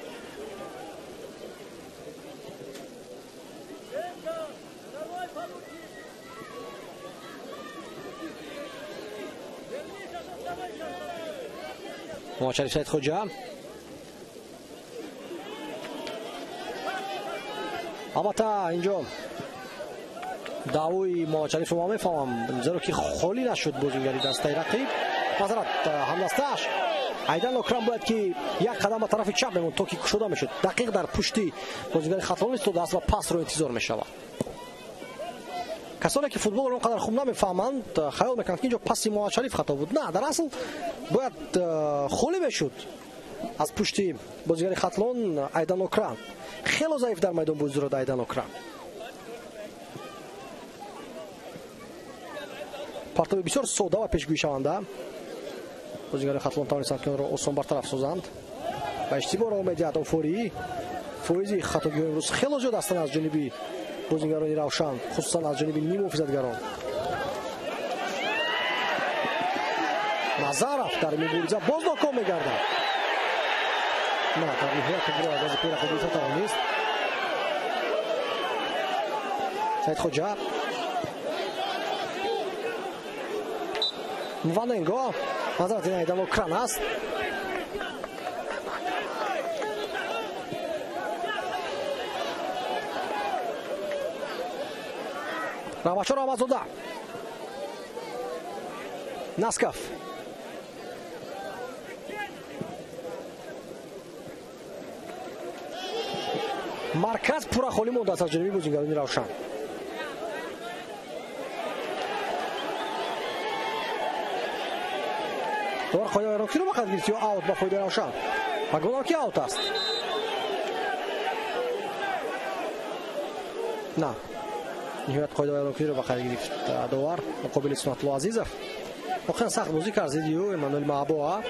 Муҳаммадшариф Саидхоҷа. Албатта инҷо даъвои Муҳаммадшарифро ман мефаҳмам, зеро ки холӣ нашуд бозингари дастаи рақиб. Мазарат ҳамдастааш Айдан Окрам бояд ки як қадам ба тарафи чап мемонд то ки кушода мешуд. Дақиқ дар пушти бозингари Хатлон истодааст ва пасро интизор мешавад. Касоне ки футболро он қадар хуб намефаҳманд хаёл мекунанд ки инҷо паси Муҳаммадшариф хато буд. На, дар асл бояд холӣ мешуд аз пушти бозигари Хатлон Айдан Окрам. Хело заиф дар майдон бозӣ дорад Айдан Окрам. Партоби бисёр сода ва пешгӯишаванда. Бозигари Хатлон тавонистанд ки онро осон бартараф созанд. Ба иштибоҳ роҳ медиҳад Офорӣ. Фоизи хатогиҳо имрӯз хело зиёд ҳастанд аз ҷониби бозингарони Равшан, хусусан аз ҷониби ниммуҳофизатгарон. Назаров дар мубориза боз ноком мегардад. На, дар ниҳоят тӯбро аз даст пеши худ тавонист. Саидхоҷа. Мваненго. Назарат ин Айдан Окран аст. Раҳматшо Раҳматзода. Насков. Марказ пурра холӣ мондааст аз ҷониби бозингарони Равшан. Довар қоидаи вайронкиро ба қайд гирифт ё аут ба фоидаи Равшан? Ба гумонам ки аут аст. На, ниҳоят қоидаи вайронкиро ба қайд гирифт довар муқобили Сунатулло Азизов. Воқеан сахт бозӣ кард зидди ӯ Эммануэл Маабоа.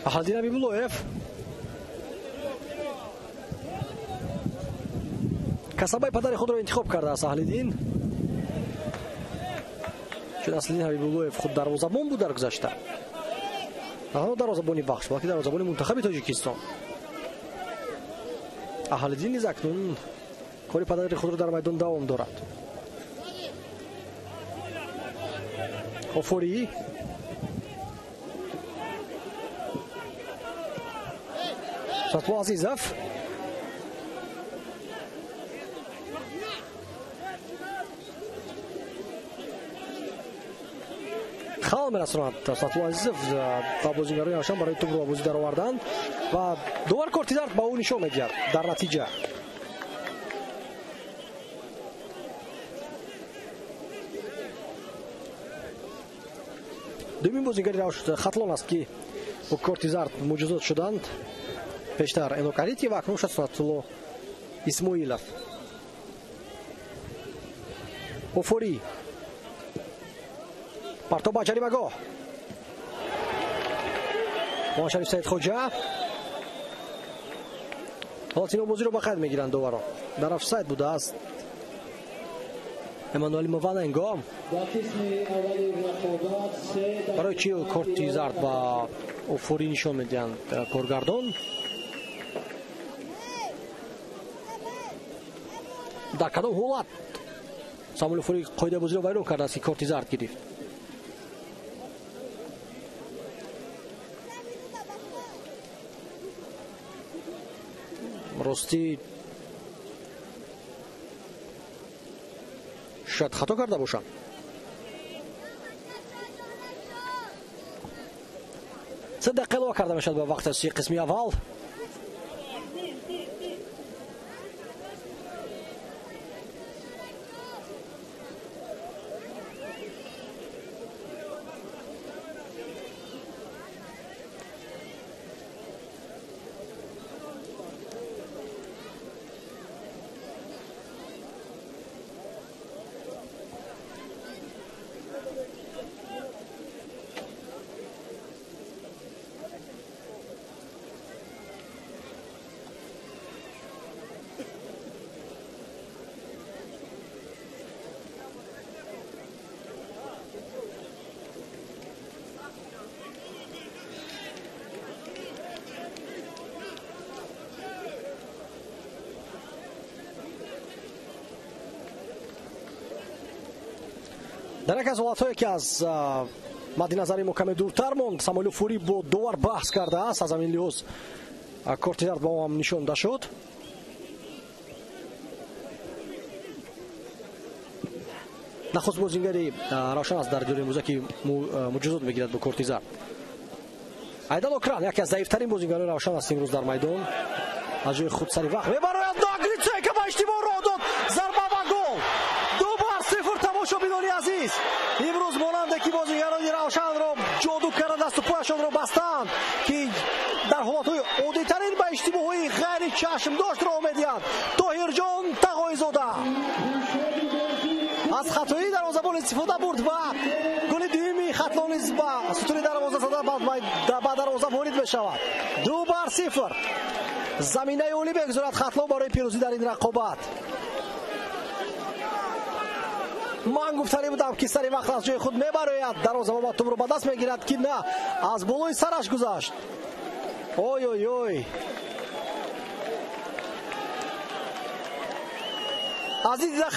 Аҳлиддин Ҳабибуллоев. Касабаи падари худро интихоб кардааст Аҳлиддин. Шояд Аслиддин Ҳабибуллоев худ дарвозабон буд дар гузашта, на танҳо дарвозабони Вахш, балки дарвозабони мунтахаби Тоҷикистон. Аҳлиддин низ акнун кори падари худро дар майдон давом дорад. Офорӣ Сатло Азизов хал мерасонад. Сатло Азизов ба бозигарони Равшан барои тӯбро ба бозӣ дароварданд ва довар корти зард ба ӯ нишон медиҳад. Дар натиҷа дуюмин бозигари Хатлон аст, ки бо корти зард муҷозот шуданд. Пештар Энок Алити ва акнун Сунатулло Исмоилов. Офорӣ партоб ба ҷаримагоҳ. Муҳаммадшариф Саидхоҷа. Ҳолати нобозиро ба қайд мегиранд доварон. Дар офсайд будааст Эммануэл Мованенго. Барои чӣ корти зард ба Офорӣ нишон медиҳанд коргардон? Дар кадом ҳолат Самуэл Офорӣ қоидаи бозиро вайрон кардааст, ки корти зард гирифт? Ростӣ шояд хато карда бошам. 3 дақиқа илова карда мешавад ба вақти асосии қисми аввал. Дар яке аз ҳолатҳое, ки аз мадди назари мо каме дуртар монд, Самуэл Офорӣ бо довар баҳс кардааст. Аз ҳамин лиҳоз корти зард ба ӯ ҳам нишон дошт. Нахуст бозингари Равшан аст дар дюри имрӯза, ки муҷозот мегирад бо корти зард. Айдан Окран яке аз заифтарин бозингарони Равшан аст имрӯз дар майдон. Аз ҷои худ сари вақт мебарояд. Гриценко ба иштибоҳ роҳ дод. Зарба ва гол. 2-0. Тамошобинони азиз, имрӯз монанде ки бозигарони Равшанро ҷоду карда дасту пояшонро бастанд, ки дар ҳолатҳои оддитарин ба иштибоҳҳои ғайри чашмдошт роҳ медиҳанд. Тоҳирҷон Тағоизода аз хатои дарвозабон истифода бурд ва голи дуюми Хатлон низ ба сутуни дарвоза зада ба дарвоза ворид мешавад. 2-0. Заминаи олӣ мегузорад Хатлон барои пирӯзӣ дар ин рақобат. Ман гуфтанӣ будам, ки сари вақт аз ҷои худ мебарояд, дарвозабон ба тӯбро ба даст мегирад, ки на, аз болои сараш гузашт. Ой ой ой, аз ин дида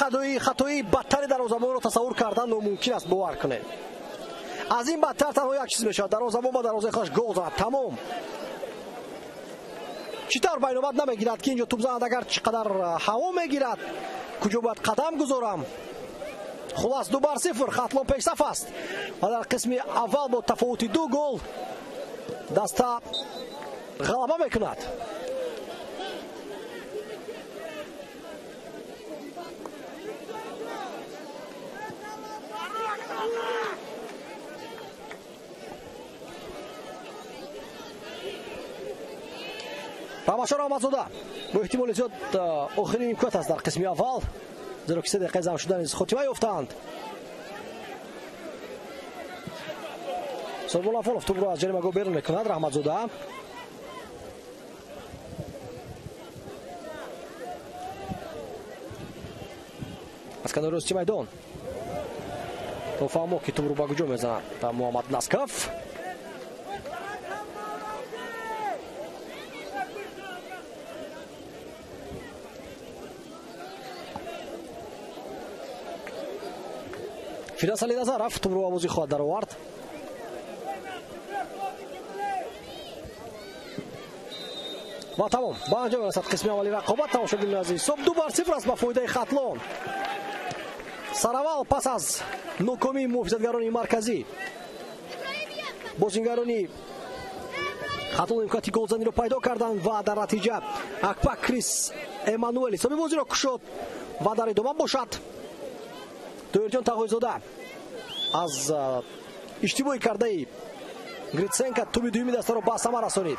хатои бадтари дарвозабонро тасаввур кардан номумкин аст, бовар кунед. Аз ин бадтар танҳо як чиз мешавад: дарвозабон ба дарвозаи худаш гол зад. Тамом. Чӣ тавр байнобат намегирад, ки инҷо тӯб занад, агар чӣ қадар ҳаво мегирад, куҷо бояд қадам гузорам? Хулас 2-0 Хатлон пешсаф аст ва дар қисми аввал бо тафовути 2 гол даста ғалаба мекунад. Рамашон Раҳматзода бо эҳтимоли зиёд охирин имконият аст дар қисми аввал, зеро ки 3 дақиқаи зам шуда низ хотима ёфтаанд. Сорбон Афонов тӯбро аз ҷаримагоҳ берун мекунад. Раҳматзода аз канори рости майдон То фаҳмо ки тӯбро ба куҷо мезанад Муҳаммад Насков. Фирдавс Алиназаров тӯбро ба бозӣ хоҳад даровард. Ва тамом, ба анҷом мерасад қисми аввали рақобат. Тамошобинони азиз, ҳисоб 2-0 аст ба фоидаи Хатлон. Сараввал пас аз нокомии муҳофизатгарони марказӣ бозингарони Хатлон имконияти голзаниро пайдо карданд ва дар натиҷа Акпак Крис Эммануэл ҳисоби бозиро кушод ва дар идома бошад Тоирҷон Тағойзода аз иштибоҳи кардаи Гритсенко туби дуюми дастаро ба самар расонид.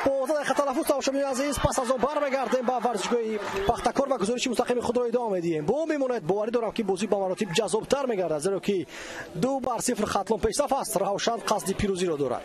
15 дақиқа талаффуз, тамошобинони азиз, пас аз он бармегардем ба варзишгоҳи Пахтакор ва гузориши мустақими худро идома медиҳем. Бо он мемонад, боварӣ дорам, ки бозӣ ба маротиб ҷаззобтар мегардад, зеро ки 2-0 Хатлон пешсаф аст. Равшан қасди пирӯзиро дорад.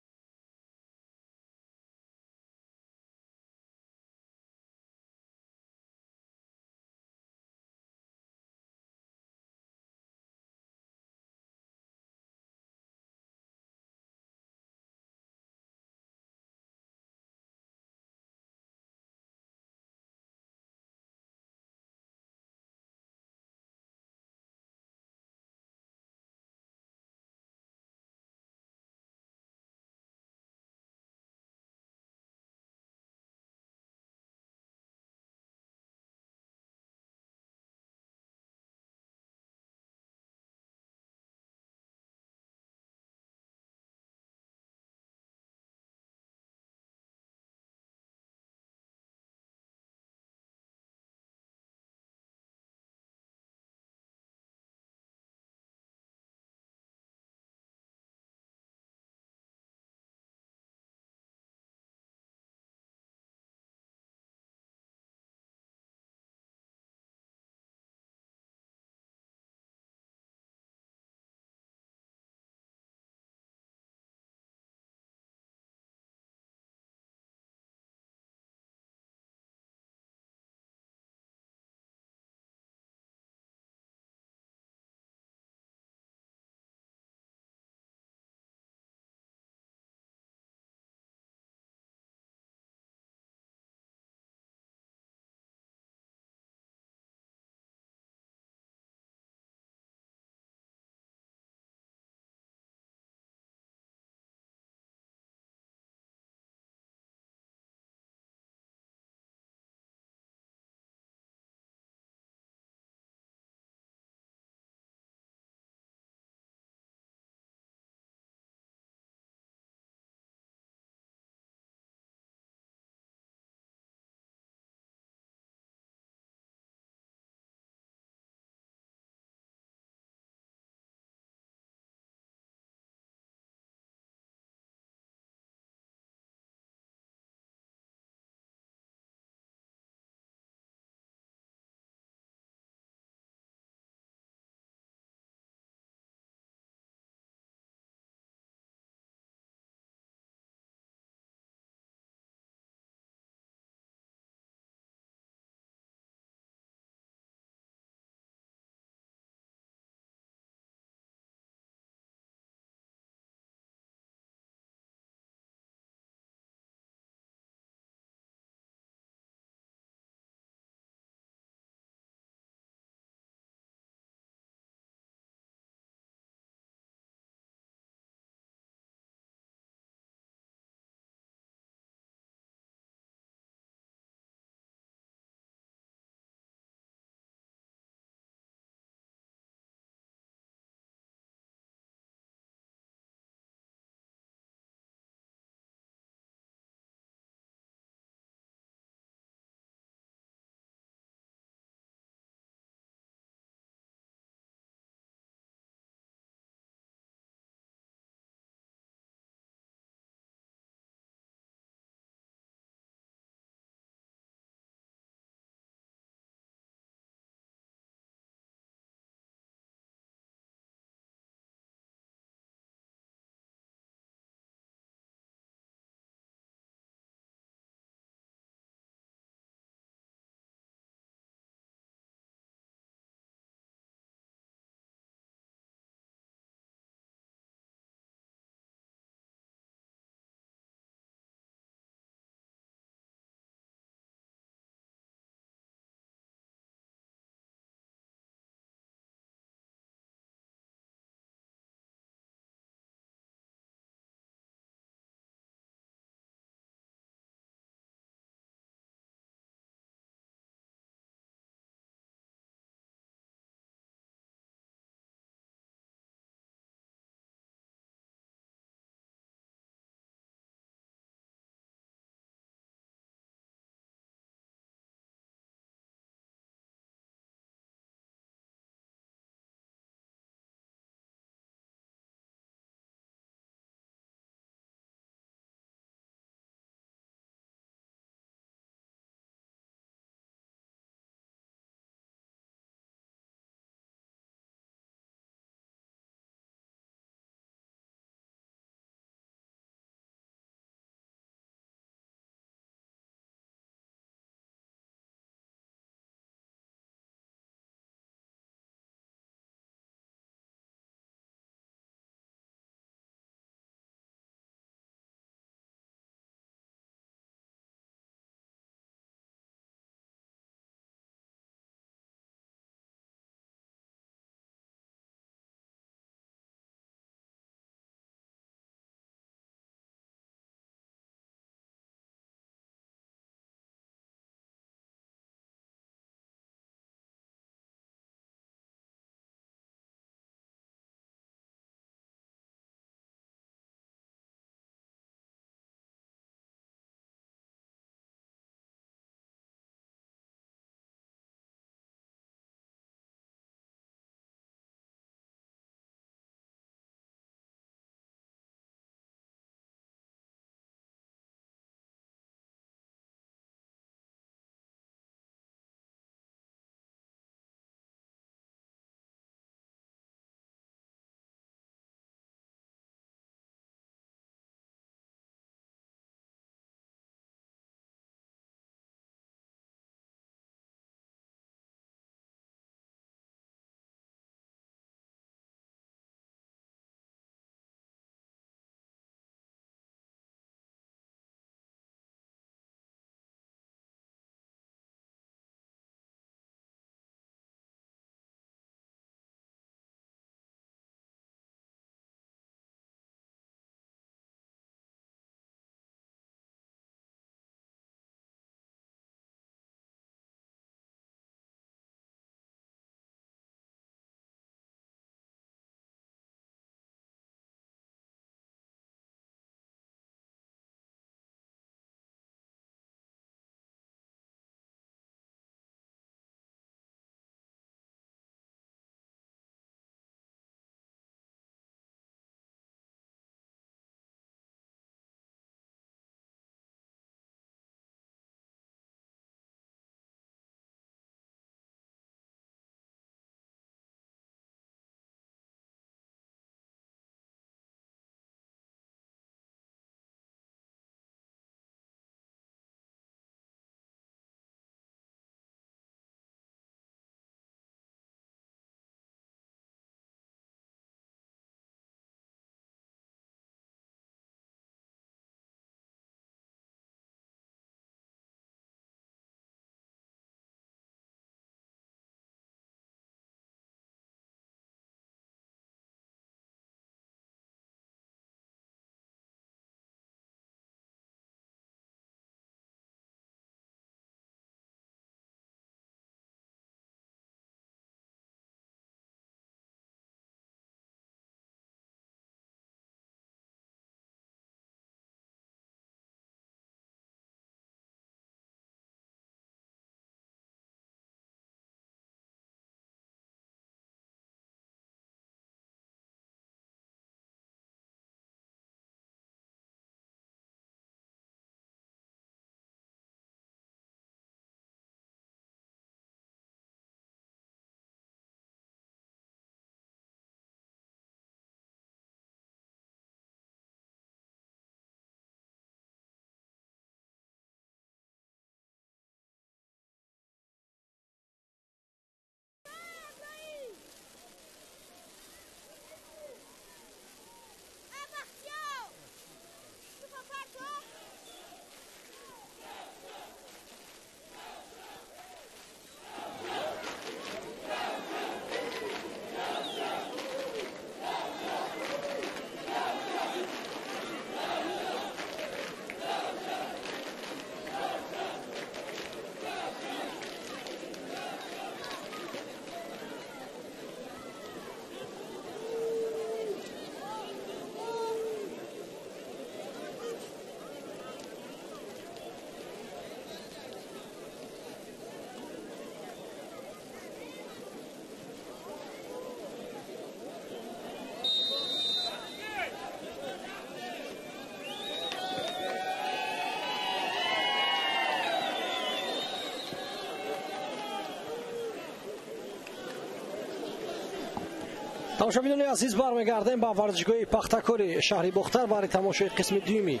Тамошобинони азиз, бармегардем ба варзишгоҳи Пахтакори шаҳри Бохтар барои тамошои қисми дуюми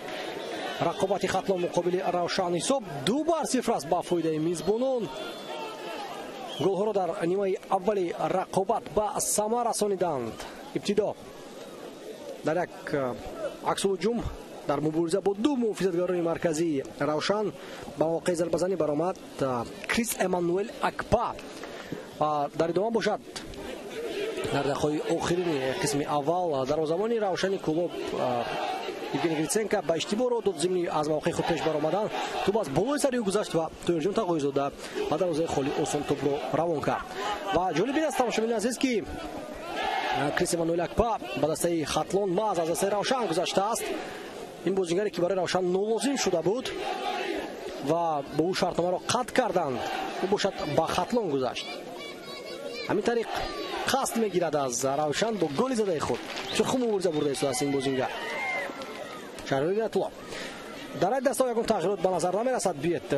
рақобати Хатлон муқобили Равшан. Ҳисоб 2-0 аст ба фоидаи мизбонон. Голҳоро дар нимаи аввали рақобат ба самар расониданд. Ибтидо дар як аксулҳуҷум дар мубориза бо ду муҳофизатгарони марказии Равшан ба мавқеи зарбазанӣ баромад Крис Эммануэл Акпа. Дар идома бошад дар дақиқаҳои охирини қисми аввал дарвозабони Равшани Кӯлоб Евгений Гриценко ба иштибоҳ роҳ дод. Зимни аз мавқеи худ пеш баромадан тӯб аз болои сари ӯ гузашт ва Тоҳирҷон Тағоизода ба дарвозаи холӣ осон тӯбро равон кард. Ва ҷолиб ин аст, тамошобинони азиз, ки Крис Эммануэл Акпа ба дастаи Хатлон маҳз аз дастаи Равшан гузаштааст. Ин бозингаре ки барои Равшан нолозим шуда буд ва бо ӯ шартномаро қатъ карданд, ӯ бошад ба Хатлон гузашт. Ҳамин тариқ қасд мегирад аз Равшан бо голи задаи худ. Бисёр хуб мубориза бурда истодааст ин бозингар. Шаҳриёр Иноятулло. Дар ҳайати дастаҳо ягон тағйирот ба назар намерасад. Биёед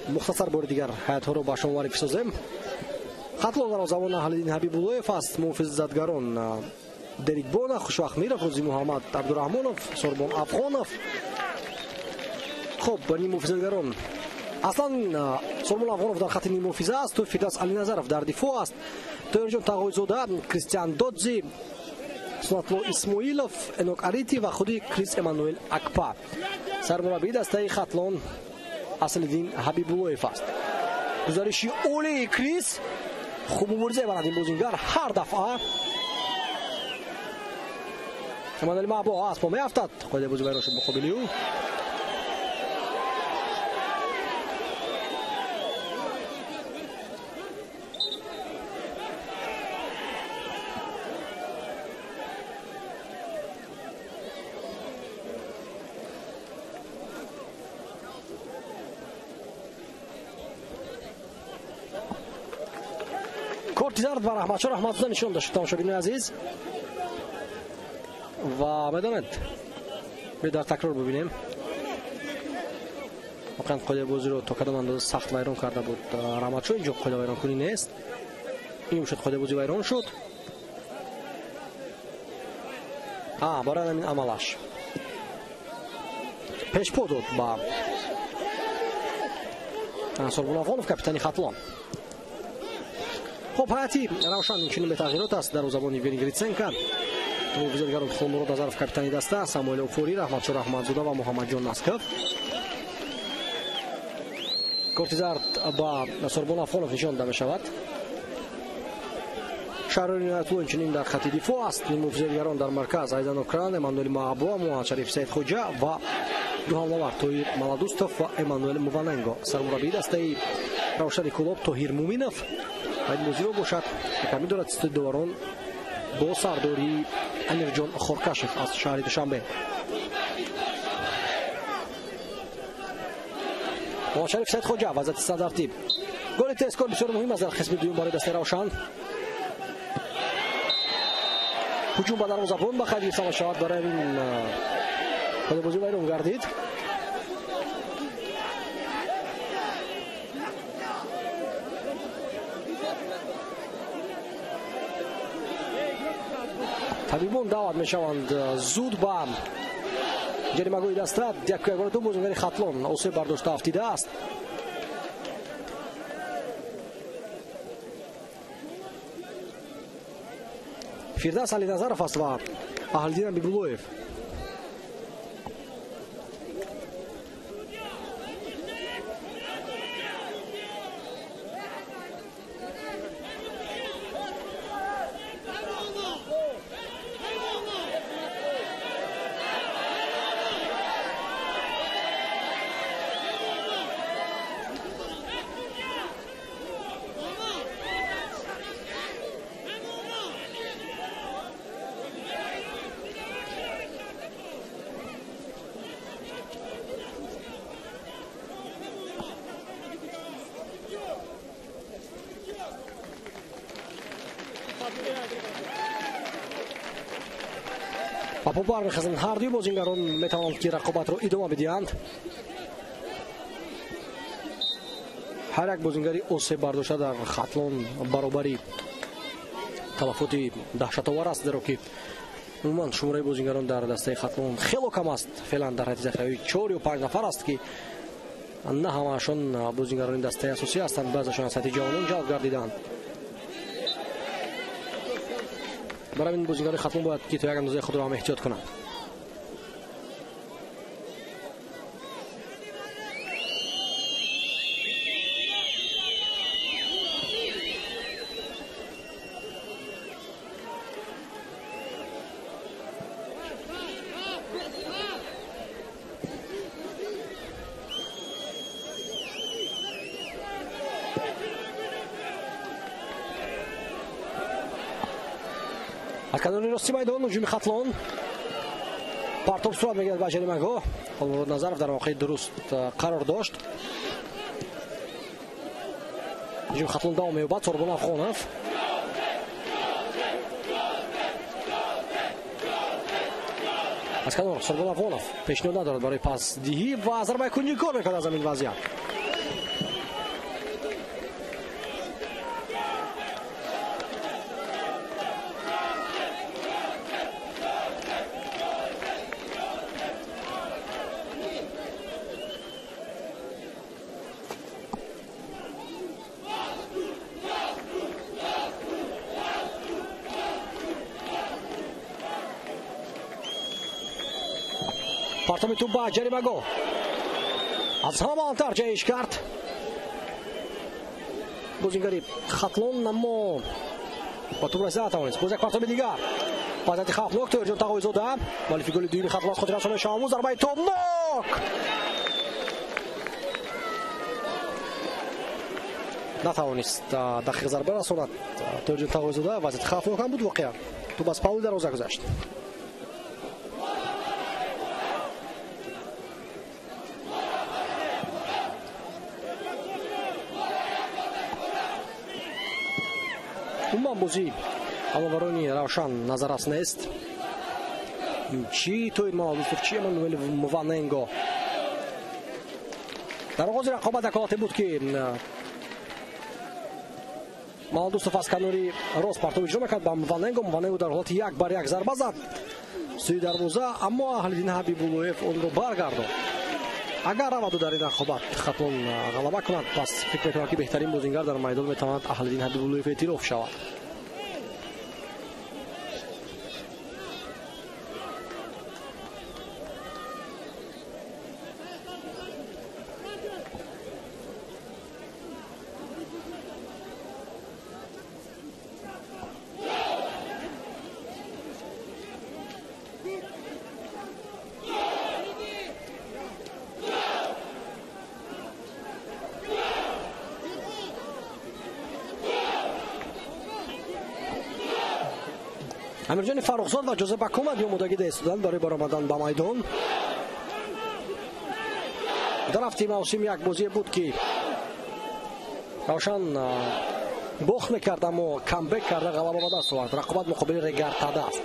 мухтасар бори дигар ҳайатҳоро ба шумо муаррифӣ созем. Хатлон дарвозабон Аҳлиддин Ҳабибуллоев аст, муҳофизатгарон Дерик Бона, Хушвақт Миров, Рӯзи Муҳаммад Абдураҳмонов, Сорбон Афғонов. Хуб, ниммуҳофизатгарон аслан Сорбон Афғонов дар хати ниммуҳофиза аст, Фирдавс Алиназаров дар дифоъ аст, Тоҳирҷон Тағоизода, Кристиан Додзи, Сунатулло Исмоилов, Энок Арити ва худи Крис Эммануэл Акпа. Сармураббии дастаи Хатлон Аслиддин Ҳабибуллоев аст. Гузариши олии Крис, хуб мубориза мебарад ин бозингар ҳар дафъа. Эммануэл Маъбо аз по меафтад, қоидаи бозӣ вайрон шуд муқобили ӯ. Корти зард ба Раҳматшо Раҳматзода нишон дошт, тамошобинони азиз. Ва медонед, биё дар такрор бибинем. Воқеан қоидаи бозиро то кадом андоза сахт вайрон карда буд Раҳматшо. Инҷо қоида вайронкунӣ нест. Ин шуд қоидаи бозӣ вайрон шуд. Барои ҳамин амалаш пешпо дод ба Сорбон Афғонов, капитани Хатлон. Хуб, ҳайати Равшан инчунин бетағйирот аст. Дарвозабон Евгений Гриценко, муҳофизатгарон Хулмурод Азаров, капитани даста, Самуэл Офурӣ, Раҳматшо Раҳматзода ва Муҳаммадҷон Насков. Корти зард ба Сорбон Афғонов нишон дода мешавад. Шаҳриёр Иноятулло инчунин дар хати дифоъ аст. Муҳофизатгарон дар марказ Айдан Окран, Эммануэл Маъбо, Муҳаммадшариф Саидхоҷа ва ду ҳамлавар Тоҳир Маладустов ва Эммануэл Муваненго. Сармураббии дастаи Равшани Кӯлоб Тоҳир Муминов. Ва ин бозиро бошад ҳакамӣ дорад ситои доварон бо сардории Амирҷон Хоркашев аз шаҳри Душанбе. Муҳаммадшариф Саидхоҷа вазъияти садартиб. Голи тезкор бисёр муҳим аст дар қисми дуюм барои дастаи Равшан. Ҳуҷум ба дарвозабон ба қайд гирифта мешавад. Барои ҳамин қоидаи бозӣ вайрон гардид. Табибон даъват мешаванд зуд ба ҷаримагоҳи даста. Яку ягона ду бозингари Хатлон осеб бардошта афтидааст. Фирдавс Алиназаров аст ва Аҳлиддин Ҳабибуллоев. Ба по бармехезанд ҳар дуи бозингарон, метавонанд ки рақобатро идома бидиҳанд. Ҳар як бозингари осеб бардошта дар Хатлон баробари Талафоти даҳшатовар аст, зеро ки умуман шумораи бозингарон дар дастаи Хатлон хело кам аст. Феълан дар ҳайати захиравӣ 4 ё 5 нафар аст, ки на ҳамаашон бозингарони дастаи асосӣ ҳастанд, баъзеашон аз сатҳи ҷавонон ҷалб гардиданд. Барои ин бозингарони Хатлон бояд ки то як андозаи худро ҳам эҳтиёт кунанд. Аз канори рости майдон ҳуҷуми Хатлон партоб сурат мегирад ба ҷаримагоҳ. Холмурод Назаров дар мавқеи дуруст қарор дошт. Ҳуҷуми Хатлон давом меёбад. Сорбон Афғонов аз канор, Сорбон Афғонов пешниҳод надорад барои пасдиҳӣ ва зарбаи кунҷӣ кор мекунад аз ҳамин вазъият. Партоби туп ба ҷаримагоҳ аз ҳама баландтар ҷаҳиш кард бозингари Хатлон, аммо ба туп расида натавонист. Боз як партоби дигар, вазъияти хавфнок. Тоҳирҷон Тағоизода, муаллифи голи дуюми Хатлон аз хотиррасони Шоҳамӯз, зарбаи тобнок натавонист дақиқ зарба расонад Тоҳирҷон Тағоизода. Вазъияти хавфнок ҳам буд воқеан. Туп аз паҳлӯи дарвоза гузашт. Умуман бозӣ ҳамоварони Равшан назаррас нест. Чи Тоҳир Маладустов, чи Эммануэл Мваненго. Дар оғози рақобат як ҳолате буд, ки Маладустов аз канори рост партоб иҷро мекард ба Мваненго. Мваненго дар ҳолати як бар як зарба зад сӯи дарвоза, аммо Аҳлиддин Ҳабибуллоев онро баргардонд. Агар раваду дар ин рақобат Хатлон ғалаба кунад, пас фикр мекунам, ки беҳтарин бозингар дар майдон метавонад Аҳлиддин Ҳабибуллоев эътироф шавад. Амирҷони Фаррухзод ва Ҷозеф Акомади омодагӣ истодан барои баромадан ба майдон. Дар ҳафти мавсим як бозие буд, ки Равшан бохт мекард, аммо камбек карда ғалаба ба даст овард. Рақобат муқобили Регартада аст.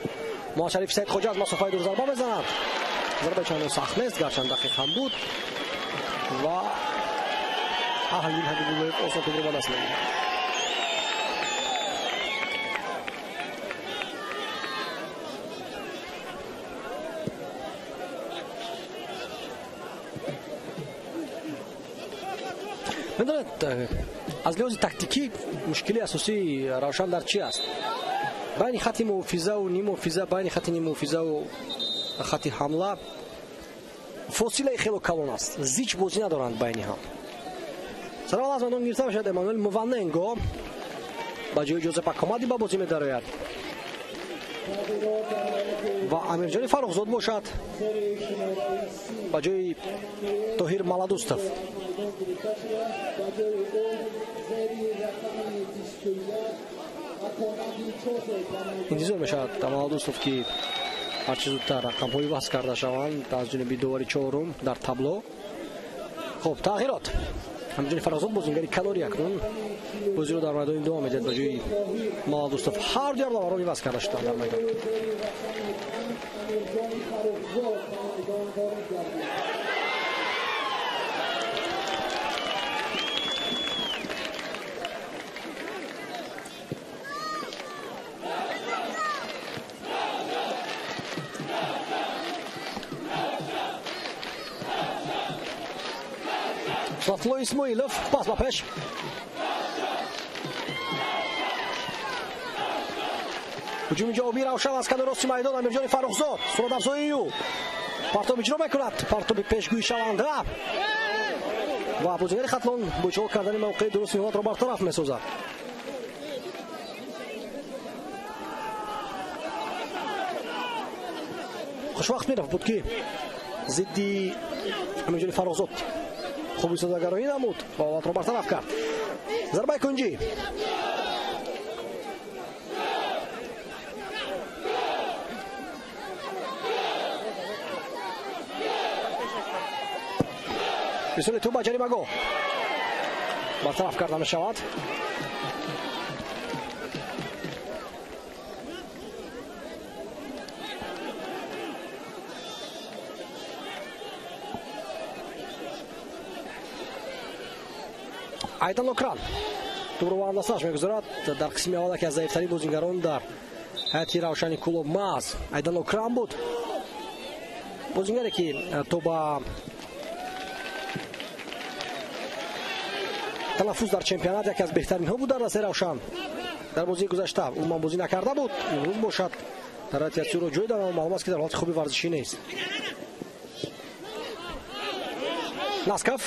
Муҳаммадшариф Саидхоҷа аз масофаи дур зарба мезанад. Зарбаи чандон сахт нест, гарчанд дақиқ ҳам буд ва Аҳлиддин Ҳабибуллоев осон тӯбро ба даст мегирад. Медонед, аз лиҳози тактикӣ мушкили асосии Равшан дар чӣ аст? Байни хати муҳофизаву нимуҳофиза, байни хати нимуҳофизаву хати ҳамла фосилаи хело калон аст. Зич бозӣ надоранд байни ҳам. Сараввал аз майдон гирифта мешавад Эммануэл Мваненго ба ҷои Ҷозеф Акомади ба бозӣ медарояд ва Амирҷони Фаррухзод бошад ба ҷои Тоҳир Маладустов. Интизор мешавад Маладустов, ки ҳарчи зудтар рақамҳои васл карда шаванд аз ҷониби довари чорум дар табло. Хуб, тағйирот. Амирҷони Фаррухзод бозингари канори акнун бозиро дар майдон идома медиҳад ба ҷои Маладустов. Ҳар дуи ҳамлаварон иваз карда шуданд дар майдон. Нусратулло Исмоилов пас ба пеш. Ҳуҷуми ҷавобии Равшан аз канори рости майдон. Амирҷони Фаррухзод суратафзоии ӯ партоби иҷро мекунад, партоби пешгӯишаванда ва бозигари Хатлон бо ишғол кардани мавқеи дурусти ҳолатро бартараф месозад. Хушвақт мерафт буд, ки зидди Амирҷони Фаррухзод хуб истифодагароӣ намуд ва ҳолатро бартараф кард. Зарбаи кунҷӣ. Ирсоли тӯб ба ҷаримагоҳ бартараф карда мешавад. Айдан Окран тӯбро ба ҳамдасташ мегузорад. Дар қисми аввал яке аз заифтарин бозингарон дар ҳайати Равшани Кӯлоб маҳз Айдан Окран буд, бозингаре ки то ба талаффуз дар чемпионат яке аз беҳтаринҳо буд дар дастаи Равшан. Дар бозии гузашта умуман бозӣ накарда буд, имрӯз бошад дар ҳайати ӯро ҷой дод, аммо маълум аст, ки дар ҳолати хуби варзишӣ нест. Насков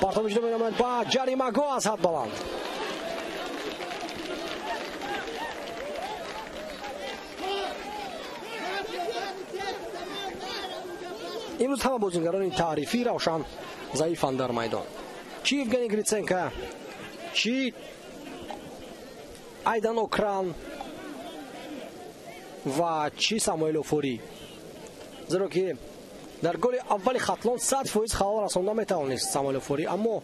партоб иҷро менамояд ба ҷаримагоҳ аз ҳад баланд. Имрӯз ҳама бозингарони таърифии Равшан заифанд дар майдон. Чи Евгений Гриценко, чи Айдан Окран ва чи Самуэл Офорӣ, зеро ки дар голи аввали Хатлон 100% халал расонда метавонист Самуэл Офорӣ, аммо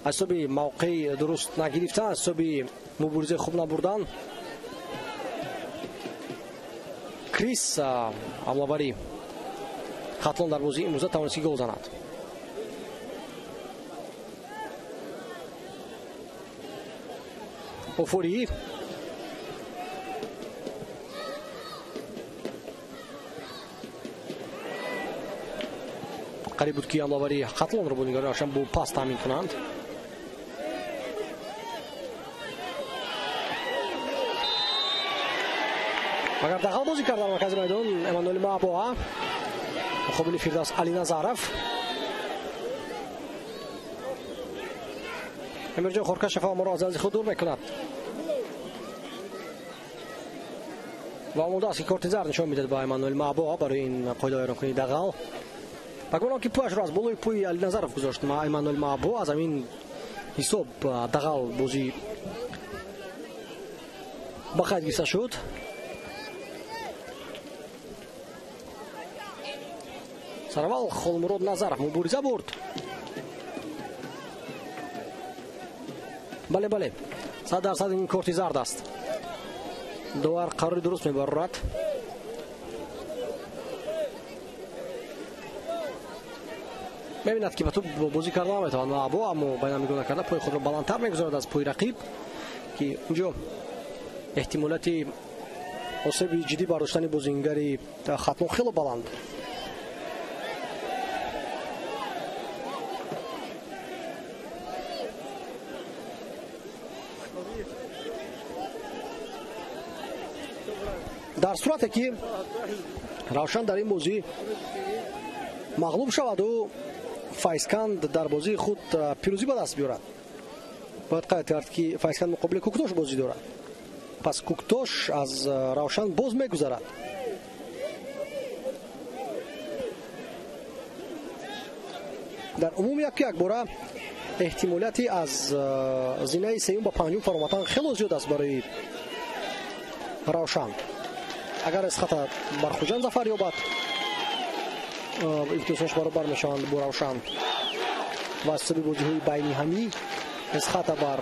аз ҳисоби мавқеи дуруст нагирифтан, аз ҳисоби муборизаи хуб набурдан, Крис ҳамлавари Хатлон дар бозии имрӯза тавонист, ки гол занад. Офорӣ қариб буд, ки ҳамлавари Хатлонро бозингарони Равшан бо пас таъмин кунанд. Магар дағал бозӣ кард дар маркази майдон Эммануэл Маабоа муқобили Фирдавс Алиназаров. Амирҷон Хоркашев аморо аз назди худ дур мекунад ва омода аст, ки корти зард нишон медиҳад ба Эммануэл Маабоа барои ин қоидавайронкунии дағал. Ба гумонам, ки пӯяшро аз болои пӯи Алиназаров гузошт Эммануэл Маабоа, аз ҳамин ҳисоб дағал бозӣ ба қайд гирифта шуд. Сараввал Холмурод Назаров мубориза бурд. Бале, бале, 100% ин корти зард аст. Довар қарори дуруст мебарорад. Мебинад, ки ба тӯб бозӣ карда наметавонад Маабо, аммо байнам нигоҳ накарда пои худро баландтар мегузорад аз пои рақиб, ки унҷо эҳтимолияти осеби ҷиддӣ бардоштани бозингари Хатлон хело баланд. Дар сурате ки Равшан дар ин бозӣ мағлуб шаваду Файзканд дар бозии худ пирӯзӣ ба даст биёрад, бояд қайд кард, ки Файзканд муқобили Куктош бозӣ дорад, пас Куктош аз Равшан боз мегузарад. Дар умум яку якбора эҳтимолияти аз зинаи сеюм ба панҷум фаромадан хело зиёд аст барои Равшан. Агар Эсхата бар Хуҷанд зафар ёбад, имтиёзҳош баробар мешаванд бо Равшан ва аз ҳисоби бозиҳои байни ҳамӣ Эсхата бар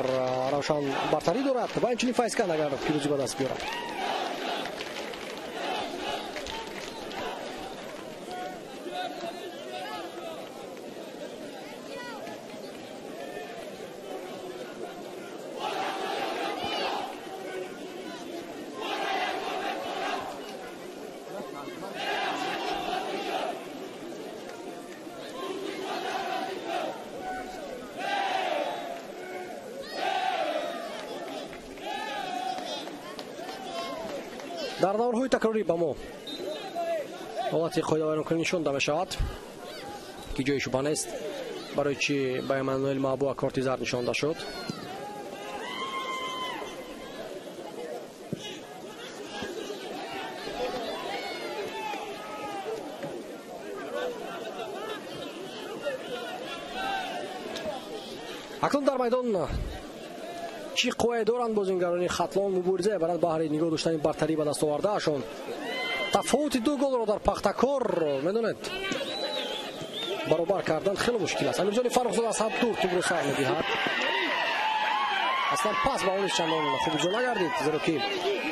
Равшан бартарӣ дорад ва инчунин Файзканд агар пирӯзӣ ба даст биёрад. Дар даврҳои такрорӣ ба мо ҳолати қоидавайронкунӣ нишон мешавад, ки ҷои шубҳа нест барои чӣ ба Эммануэл Мабуа корти зард нишонда шуд. Акнун дар майдон чӣ қуввае доранд бозингарони Хатлон, мубориза мебаранд баҳри нигоҳ доштани бартарӣ ба даст овардаашон. Тафовути 2 голро дар Пахтакор медонед баробар кардан хеле мушкил аст. Амирҷони Фаррухзод аз ҳад дур тӯбро сар медиҳад. Аслан пас ба он низ чандон хуб иҷро нагардид, зеро ки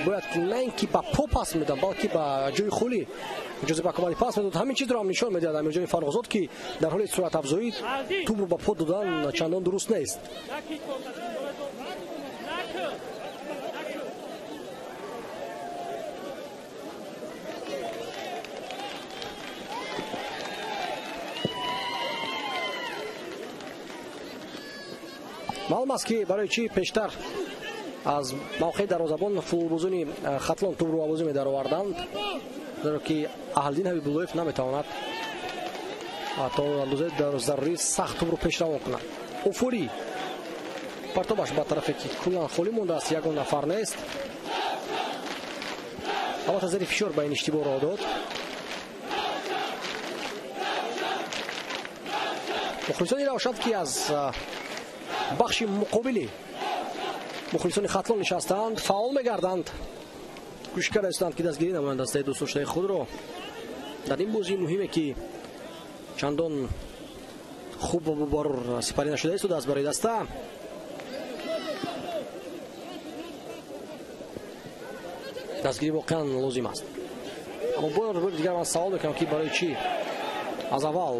бояд на ин ки ба по пас медод, балки ба ҷои холӣ Ҷозеф Акомади пас медод. Ҳамин чизро ҳам нишон медиҳад Амирҷони Фаррухзод, ки дар ҳоли суръатафзоӣ тӯбро ба по додан чандон дуруст нест. Маълум аст, ки барои чӣ пештар аз мавқеи дарвозабон футболбозони Хатлон тӯбро ба бозӣ медароварданд, зеро ки Аҳлиддин Ҳабибуллоев наметавонад то андозаи зарурӣ сахт тӯбро пешравон кунад. Офурӣ партобаш ба тарафе ки куллан холӣ мондааст, ягон нафар нест. Албатта зери фишор ба ин иштибоҳ роҳ дод. Мухлисони Равшан, ки аз бахши муқобили мухлисони Хатлон нишастаанд, фаъол мегарданд, кӯшиш карда истоданд, ки дастгирӣ намоянд дастаи дӯстдоштаи худро дар ин бозии муҳиме, ки чандон хуб ва бобарур сипарӣ нашуда истодааст барои даста. Дастгирӣ воқеан лозим аст. Аммо бори дигар ман савол мекунам, ки барои чӣ аз аввал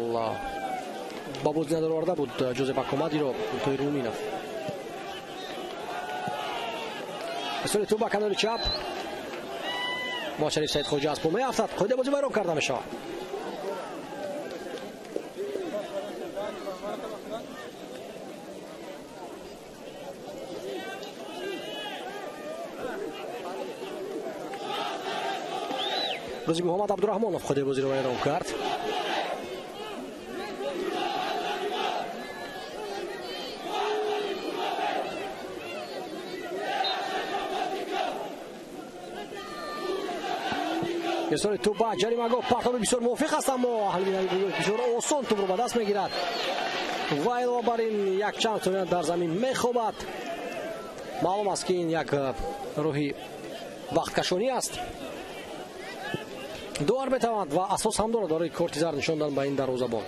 ба бозӣ надароварда буд Ҷозеф Акомадиро Тоҳир Муминов. Ирсоли тӯб ба канори чап, Муҳаммадшариф Саидхоҷа аз по меафтад, қоидаи бозӣ вайрон карда мешавад. Рӯзи Муҳаммад Абдураҳмонов қоидаи бозиро вайрон кард. Ирсоли тӯб ба ҷаримагоҳ, партоби бисёр мувофиқ аст, аммо Аҳлиддин Ҳабибуллоев бисёр осон тӯбро ба даст мегирад ва илова бар ин якчанд сония дар замин мехобад. Маълум аст, ки ин як роҳи вақткашонӣ аст. Довар метавонад ва асос ҳам дорад барои корти зард нишондан ба ин дарвозабон,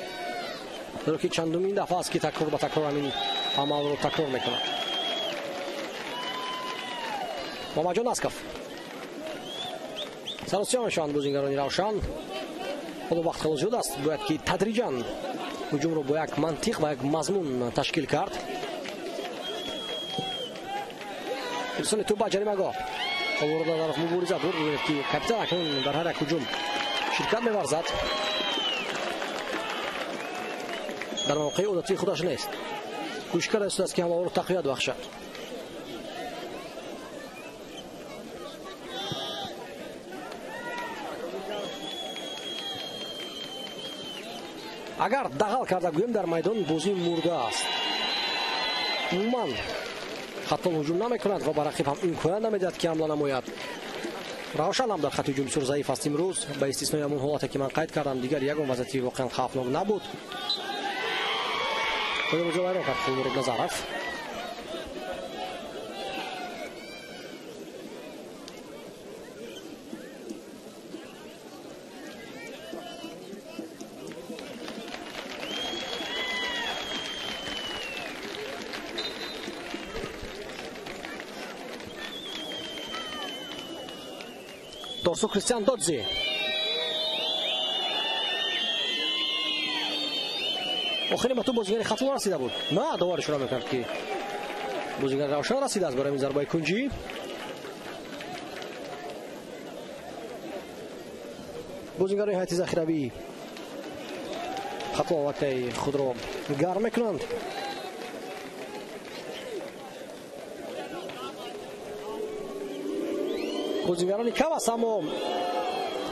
зеро ки чандумин дафъа аст, ки такрор ба такрор ҳамин амалро такрор мекунад. Муҳаммадҷон Асков. Саросиё мешаванд бозингарони Равшан. Ҳоло вақт хело зиёд аст, бояд ки тадриҷан ҳуҷумро бо як мантиқ ва як мазмун ташкил кард. Ирсоли тӯб ба ҷаримагоҳ. Дар мубориза буд, бибинед, ки капитан акнун дар ҳар як ҳуҷум ширкат меварзад. Дар мавқеи одатии худаш нест. Кӯшиш карда истодааст, ки ҳамаро тақвият бахшад. Агар дағал карда гӯем, дар майдон бозӣ мурда аст. Умуман Хатлон ҳуҷум намекунад ва ба рақиб ҳам имконият намедиҳад, ки ҳамла намояд. Равшан ҳам дар хати ҳуҷум бисёр заиф аст имрӯз, ба истиснои ҳамон ҳолате, ки ман қайд кардам, дигар ягон вазъияти воқеан хавфнок набуд. Бозиро вайрон кард Хулмурод Назаров. Торсу Кристиан Додзи. Охири ба тӯб бозигари Хатлон расида буд. На, довар ишора мекард, ки бозигари Равшан расидааст барои ин зарбаи кунҷӣ. Бозигарони ҳайати захиравии Хатлон аллакай худро гарм мекунанд. Бозигарони кам аст, аммо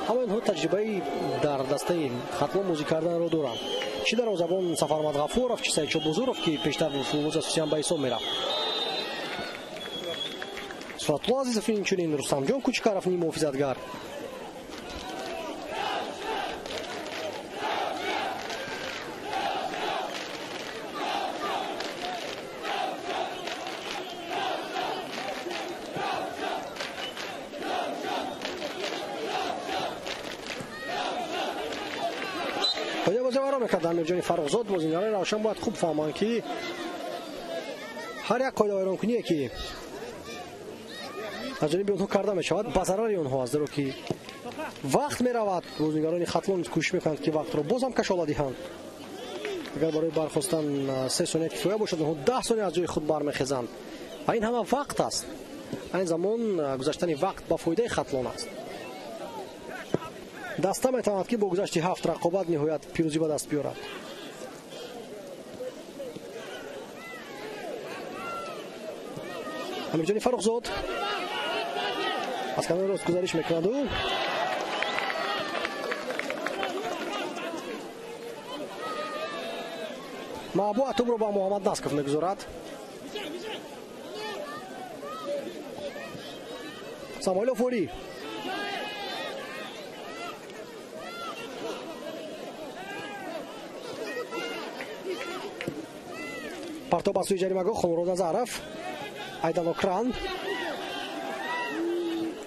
ҳамаи онҳо таҷрибаи дар дастаи Хатлон бозӣ карданро доранд. Чӣ дарвозабон Сафармад Ғафуров, чӣ Саидшо Бузуров, ки пештар футболбози асосиям ба ҳисоб мерафт. Суратулло Азизов, инчунин Рустамҷон Кучкаров, ниммуҳофизатгар. Мекард Амирҷони Фаррухзод. Бозингарони Равшан бояд хуб фаҳманд, ки ҳар як қоидавайронкуние, ки аз ҷониби онҳо карда мешавад, ба зарари онҳо аст, зеро ки вақт меравад. Бозингарони Хатлон кӯшиш мекунанд, ки вақтро боз ҳам кашола диҳанд. Агар барои бархостан 3 сония кифоя бошад, онҳо 10 сония аз ҷои худ бармехезанд ва ин ҳама вақт аст. Айни замон гузаштани вақт ба фоидаи Хатлон аст. Даста метавонад, ки бо гузашти 7 рақобат ниҳоят пирӯзӣ ба даст биёрад. Амирҷони Фаррухзод аз канори рост гузариш мекунаду Маҳбуб тӯбро ба Муҳаммад Насков мегузорад. Самоилов Орӣ партоб ба сӯи ҷаримагоҳ. Хонмурод Назаров, Айдан Окран.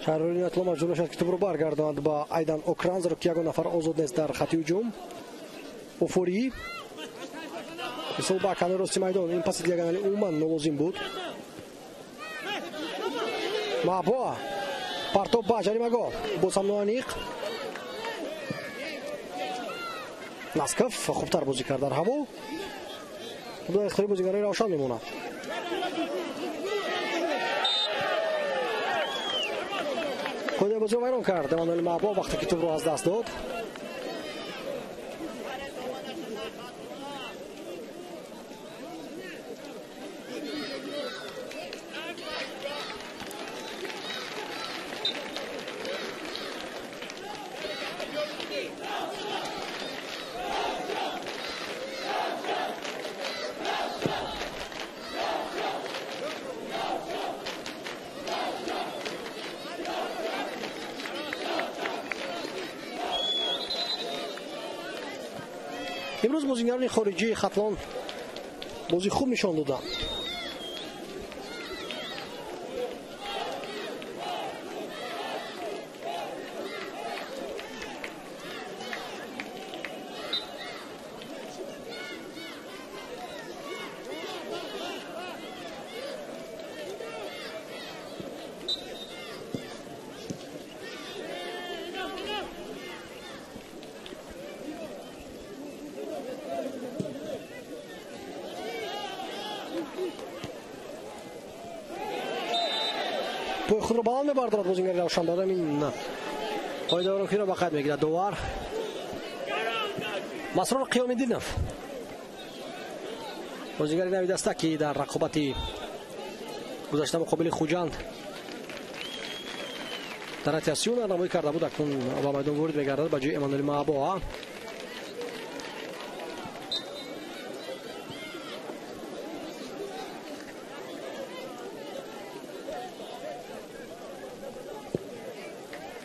Шаҳрдории Атлон маҷбур мешавад, ки тӯбро баргардонад ба Айдан Окран, зеро ки ягон нафар озод нест дар хати ҳуҷум. Офорӣ мисол ба канори рости майдон. Ин паси диагонали умуман нолозим буд. Маҳбуа партоб ба ҷаримагоҳ, боз ҳам ноаниқ. Насков хубтар бозӣ кард дар ҳаво. Дар ихтиёри бозигарони Равшан мемонад. Қоидаи бозиро вайрон кард Эммануэл Маҳбуб вақте ки тӯбро аз даст дод. Имрӯз бозигарони хориҷии Хатлон бозӣ хуб нишон доданд. Пои худро баланд мебардорад бозингари Равшан. Барои ин қоидавайронкуниро ба қайд мегирад довар. Масрор Қиёмиддинов, бозигари нави даста, ки дар рақобати гузашта муқобили Хуҷанд дар ҳайати асосӣ ҳунарнамоӣ карда буд, акнун ба майдон ворид мегардад ба ҷои Эммануэл Маҳбуа.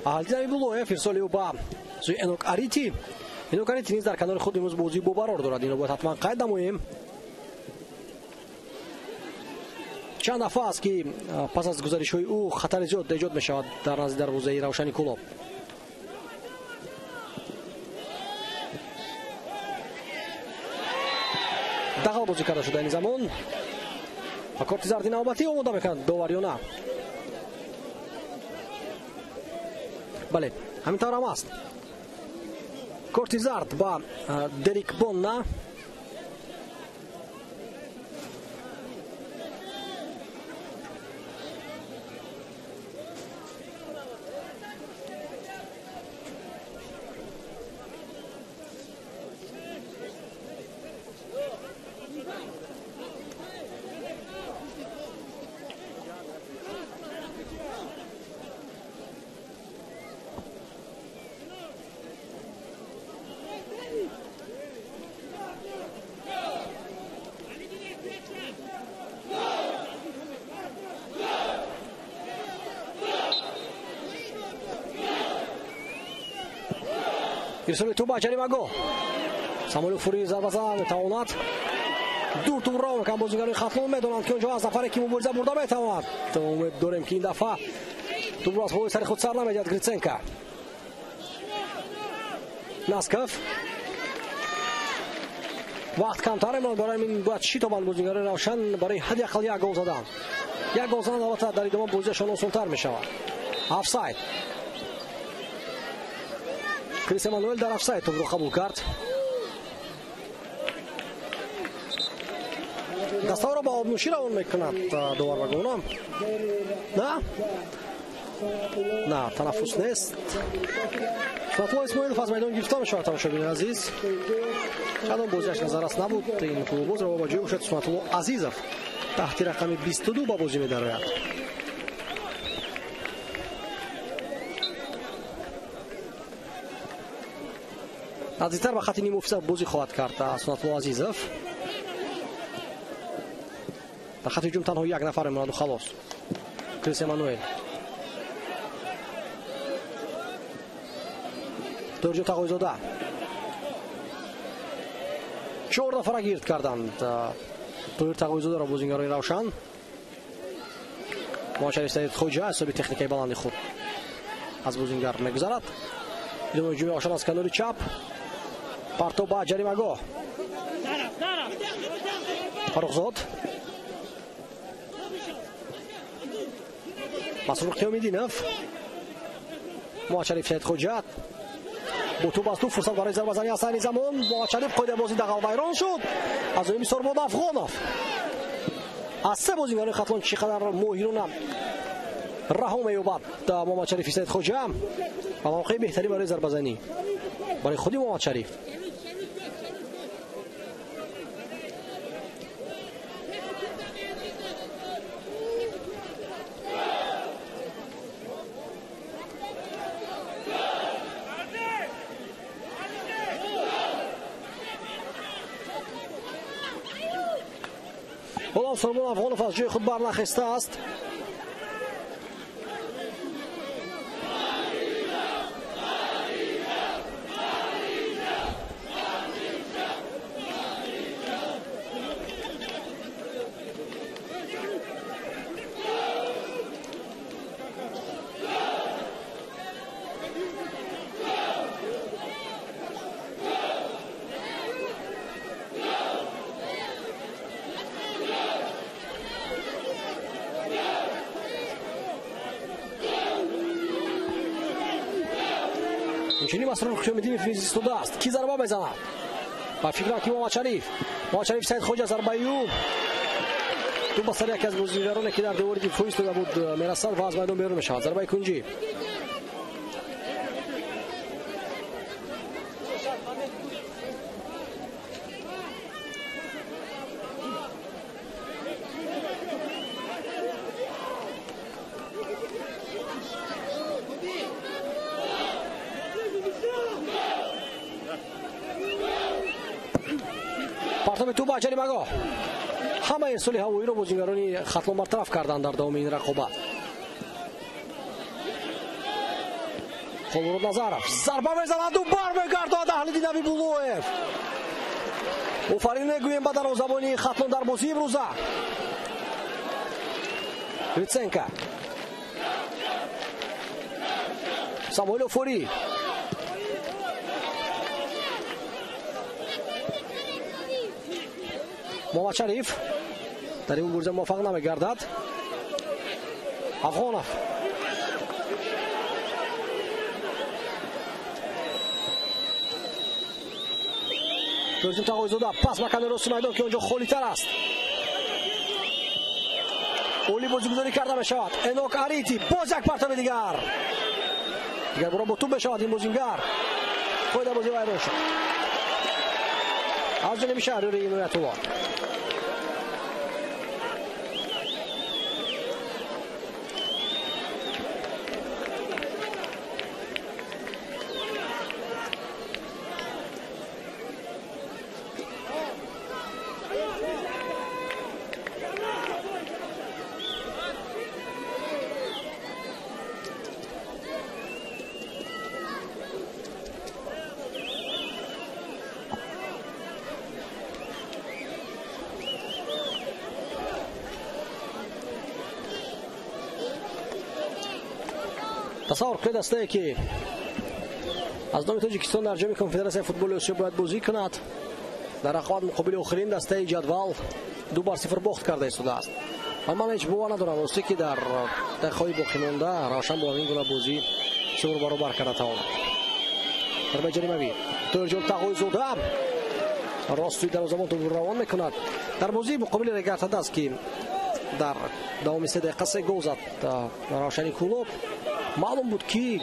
Аҳалдин Абибуллоев ирсоли ӯ ба сӯи Энок Арити. Энок Арити низ дар канори худ имрӯз бозии бобарор дорад. Инро бояд ҳатман қайд намоем. Чанд дафъа аст, ки пас аз гузаришҳои ӯ хатари зиёд эҷод мешавад дар назди дарвозаи Равшани Кӯлоб. Дағал бозӣ карда шуда ин замон ва корти зарди навбатӣ омода мекунад довар ё на? Бале, ҳамин тавр ҳам аст. Корти зард ба Дерик Бонна. Ирсоли тӯб ба ҷаримагоҳ. Самуэл Фури зарба зада метавонад. Дур тӯбро мекунад бозигарони Хатлон, медонанд ки онҷо аз нафаре ки мубориза бурда метавонад. Умед дорем ки ин дафъа тӯбро аз болои сари худ сар намедиҳад Гриценко. Насков. Вақт камтар мемонад, барои ин бояд шитобанд бозигарони Равшан барои ҳадди ақал як гол задан. Як гол задан албатта дар идома бозиашон осонтар мешавад. Офсайд. Крис Эммануэл дар офсайд тӯбро қабул кард. Дастаро ба обнӯшӣ равон мекунад довар ба гумонам. На? На, танаффус нест. Сунатулло Исмоилов аз майдон гирифта мешавад, тамошобини азиз. Чандон бозиаш назаррас набуд. Ин клуббозро ба ҷои бошад Сунатулло Азизов таҳти рақами 22 ба бозӣ медарояд. Наздиктар ба хатти нимофиса бозӣ хоҳад кард Сунатулло Азизов. Дар хатти ҳуҷум танҳо як нафар мемонаду халос. Крис Эммануэл. Тоҳирҷон Тағоизода. 4 нафара гирд карданд Тоҳир Тағоизодаро бозингарони Равшан. Муҳаммадшариф Саид Хоҷа ҳисоби техникаи баланди худ аз бозингар мегузарад. Идомаи ҳуҷуми Равшан аз канори чап. Партоб ба ҷаримагоҳ. Фаррухзод. Масрур Қиёмиддинов. Муҳаммадшариф Саид Хоҷа бо тӯб аз тӯб фурсат барои зарбазанӣ аст. Айни замон Муҳаммадшариф қоидаи бозӣ дағал вайрон шуд аз ҷониби Сорбод Афғонов. Аз се бозингарони Хатлон чӣ қадар моҳирона раҳо меёбад Муҳаммадшариф Саид Хоҷа ва мавқеи беҳтарин барои зарбазанӣ барои худи Муҳаммадшариф. Ҳоло Сорбон Афғонов аз ҷои худ барнахестааст. Инчунин Масрур Қиёмиддинов низ истодааст. Ки зарба мезанад? Ба фикрам ки Муҳаммадшариф. Муҳаммадшариф Саид Хоҷа зарбаи ӯ тӯб ба сари яке аз бозигароне ки дар девори дифоъ истода буд мерасад ва аз майдон берун мешавад. Зарбаи кунҷӣ. Партоби тӯб ба ҷаримагоҳ. Ҳамаи ирсоли ҳавоиро бозингарони Хатлон бартараф карданд дар давоми ин рақобат. Холмурод Назаров зарба мезанаду бармегардонад Аҳлиддин Ҳабибуллоев. Офарин мегӯем ба дарвозабони Хатлон дар бозии имрӯза. Гриценко. Самуэл Офорӣ. Муҳаммадшариф дар ин мубориза муваффақ намегардад. Афғонов. Тоҳирҷон Тағоизода пас ба канори рости майдон ки онҷо холитар аст. Олӣ бозигузорӣ карда мешавад. Энок Арити боз як партоби дигар. Дигар бора бо тӯб мешавад ин бозингар. Қоида бозӣ вайрон шуд аз ҷониби Шаҳриёри Иноятулло. Тасаввур кунед, дастае ки аз номи Тоҷикистон дар ҷоми Конфедератсияи футболи Осиё бояд бозӣ кунад, дар рақобат муқобили охирин дастаи ҷадвал 2-0 бохт карда истодааст. Ва ман ҳеҷ бовар надорам, ростӣ, ки дар дақиқаҳои боқимонда Равшан бо ҳамин гуна бозӣ сифр баробар карда тавонад. Зарбаи ҷаримавӣ, Тоҳирҷон Тағоизода ростӯи дарвозабон тӯбро равон мекунад. Дар бозии муқобили Регар-ТадАЗ, ки дар давоми 3 дақиқа 3 гол зад Равшани Кӯлоб, маълум буд, ки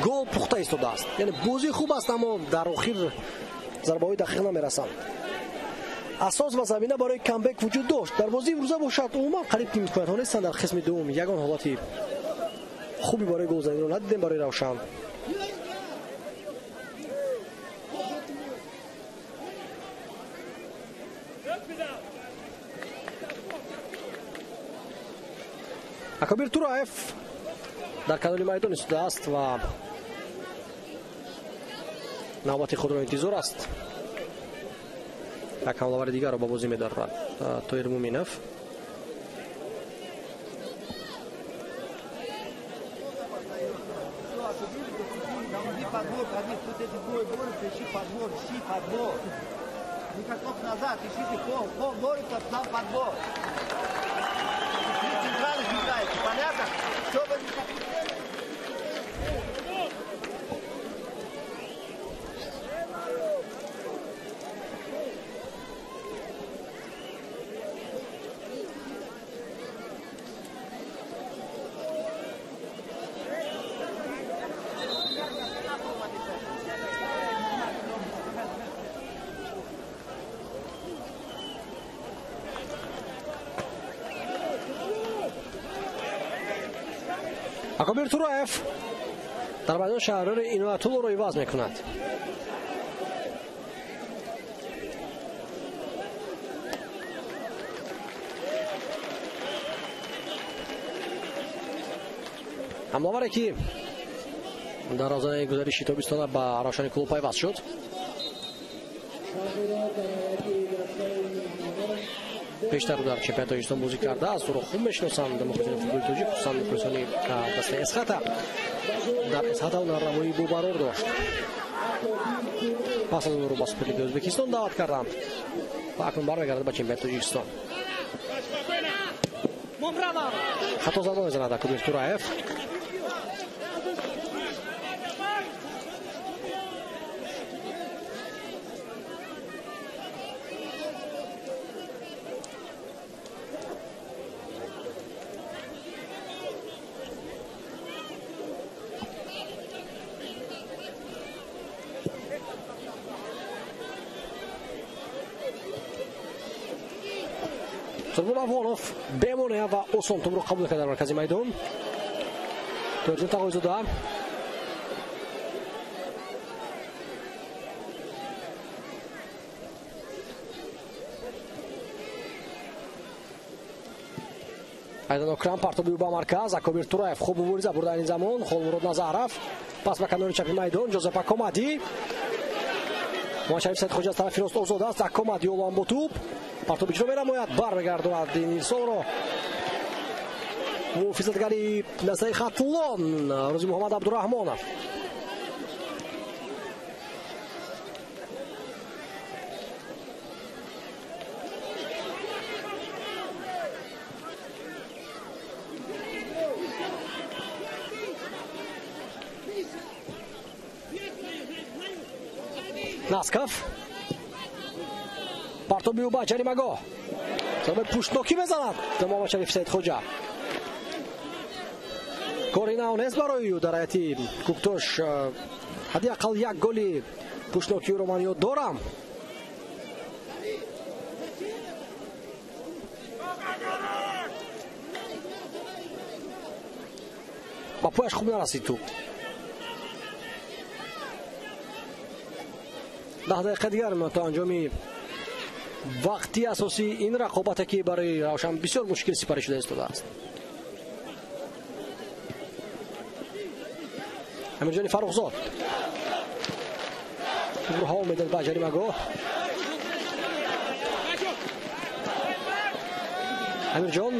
гол пухта истодааст. Яъне бозӣ хуб аст, аммо дар охир зарбаҳои дақиқ намерасанд. Асос ва замина барои камбек вуҷуд дошт. Дар бозии имрӯза бошад, умуман қариб ки имкониятҳо нестанд. Дар қисми дуввум ягон ҳолати хуби барои голзаниро надидем барои Равшан. Акобир Тураев дар канори майдон истодааст ва навбати худро интизор аст. Як ҳамлавари дигарро ба бозӣ медарорад Тоҳир Муминов. Акобир Тураев дар майдон Шаҳриёри Иноятуллоро иваз мекунад. Ҳамлаваре ки дар озонаи гузариши тобистона ба Равшани Кӯлоб пайваст шуд. Пештар дар чемпионати Тоҷикистон бозӣ кардааст, ӯро хуб мешиносанд мухлисони футболи тоҷик, хусусан мухлисони дастаи Эсхата. Дар Эсхата ҳунарнамоии бобарор дошт. Пас аз он ӯро ба Суперлигаи Ӯзбекистон даъват карданд ва акнун бармегардад ба чемпионати Тоҷикистон. Хато зарба мезанад Акобир Тураев. Сурбон Афғонов бемонеа ва осон тӯбро қабул кард дар маркази майдон. Тоҳирҷон Тағоизода Айдан Окрам партоби ба марказ. Акобир Тураев хуб мубориза бурда ин замон. Холмурод Назаров пас ба канори чапи майдон. Ҷозеф Акомади, Муҳаммадшариф Саидхоҷа аз тарафи рост озод аст. Акомади олам бо тӯб партоби иҷро менамояд, бармегардонад ин ирсолро муҳофизатгари дастаи Хатлон Рӯзи Муҳаммад Абдураҳмонов. Насков партоби ӯ ба ҷаримагоҳ, зарбаи пуштнокӣ мезанад Муҳаммадшариф Саидхоҷа. Кори нав нест барои ӯ дар ҳайати Кӯктош. Ҳадди ақал як голи пуштнокиро ман ёд дорам. Ба пояш хуб нарасид тӯб. 10 дақиқа дигар то анҷоми вақти асосии ин рақобате, ки барои Равшан бисёр мушкил сипарӣ шуда истодааст. Амирҷони Фаррухзод тӯбро ҳаво медод ба ҷаримагоҳ. Амирҷон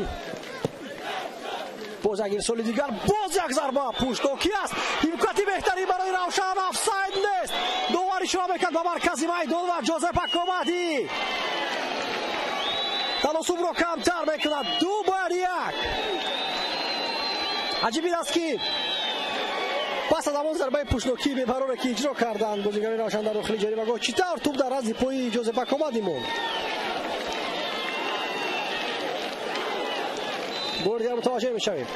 Боз як ирсоли дигар, боз як зарба пуштокӣ аст. Имкони беҳтарин барои Равшан, офсайд нест. Довар ишора мекард ба маркази майдон ва Ҷозеф Акомадӣ таносубро камтар мекунад. 2-1. Аҷиб ин аст, ки пас аз ҳамон зарбаи пуштнокии бебароре, ки иҷро карданд бозигарони Равшан дар дохили ҷаримагоҳ, чӣ тавр тӯб дар назди пои Ҷозеф Акомадӣ монд. Бори дигар мутаваҷҷеҳ мешавем.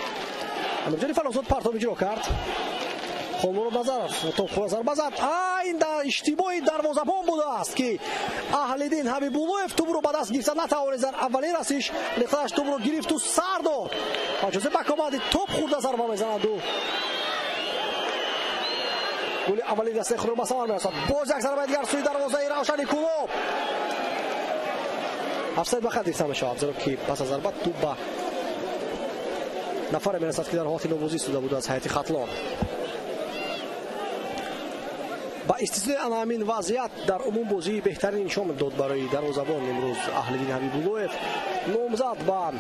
Амирҷони Фаррухзод партоб иҷро кард. Холмурод Назаров топхӯра зарба зад. Ин иштибоҳи дарвозабон будааст, ки Аҳлиддин Ҳабибуллоев тӯбро ба даст гирифта натавонист. Дар аввалин расиш лиқтараш тӯбро гирифту сар дод ва Ҷозеф Акомадӣ топ хӯрда зарба мезанаду гули аввалини дастаи худро ба самар мерасад. Боз як зарбаи дигар сӯи дарвозаи Равшани Кӯлоб. Офсайд ба хат гирифта мешавад, зеро ки пас аз зарба тӯб ба нафаре мерасад, ки дар ҳолати нобозӣ истода буд аз ҳайати Хатлон. Ба истиснои ана ҳамин вазъият дар умум бозии беҳтарин нишон дод барои дарвозабон имрӯз Аҳлиддин Ҳабибуллоев. Номзад ба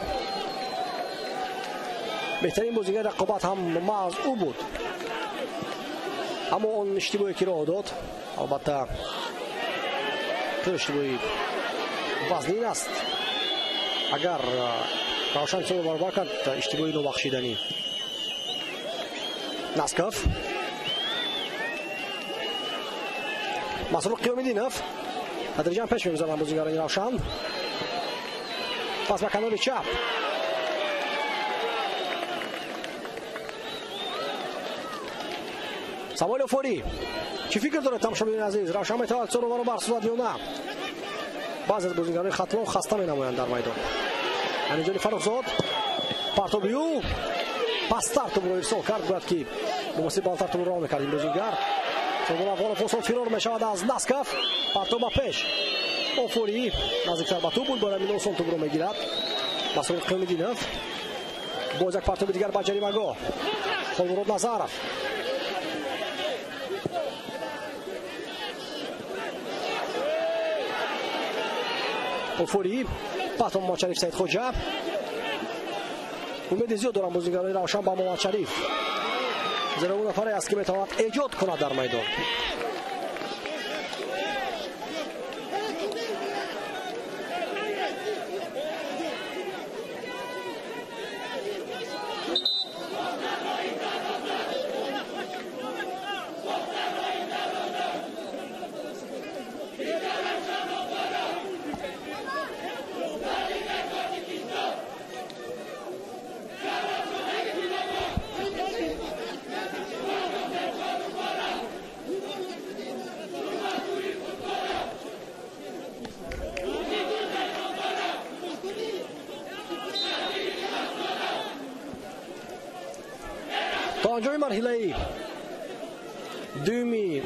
беҳтарин бозигари рақобат ҳам маҳз ӯ буд. Аммо он иштибоҳе, ки роҳ дод, албатта хеле иштибоҳи вазнин аст. Агар Равшан ҳисобро баробар кард, иштибоҳи нобахшиданӣ. Насков, Масрур Қиёмиддинов тадриҷан пеш мегузаранд бозигарони Равшан. Пас ба канори чап. Самуэл Офорӣ. Чӣ фикр доред, тамошобинони азиз? Равшан метавонад ҳисобро баробар созад ё на? Баъзе аз бозигарони Хатлон хаста менамоянд дар майдон. Амирҷони Фаррухзод партоби ӯ пасттар тӯбро ирсол кард, бояд ки бо воситаи баландтар тӯбро роҳ мекард ин бозигар. Сомон Афғонов осон фирор мешавад аз Насков. Партоб ба пеш. Офорӣ наздиктар ба тӯб буд, барои ҳамин осон тӯбро мегирад. Масрур Қиёмиддинов. Боз як партоби дигар ба ҷаримагоҳ. Холмурод Назаров. Офорӣ пас ба Муҳаммадшариф Саидхоҷа. Умеди зиёд дорам бозигарони Равшан ба Муҳаммадшариф, зеро ӯ нафаре аст, ки метавонад эҷод кунад дар майдон. То анҷоми марҳилаи дуюми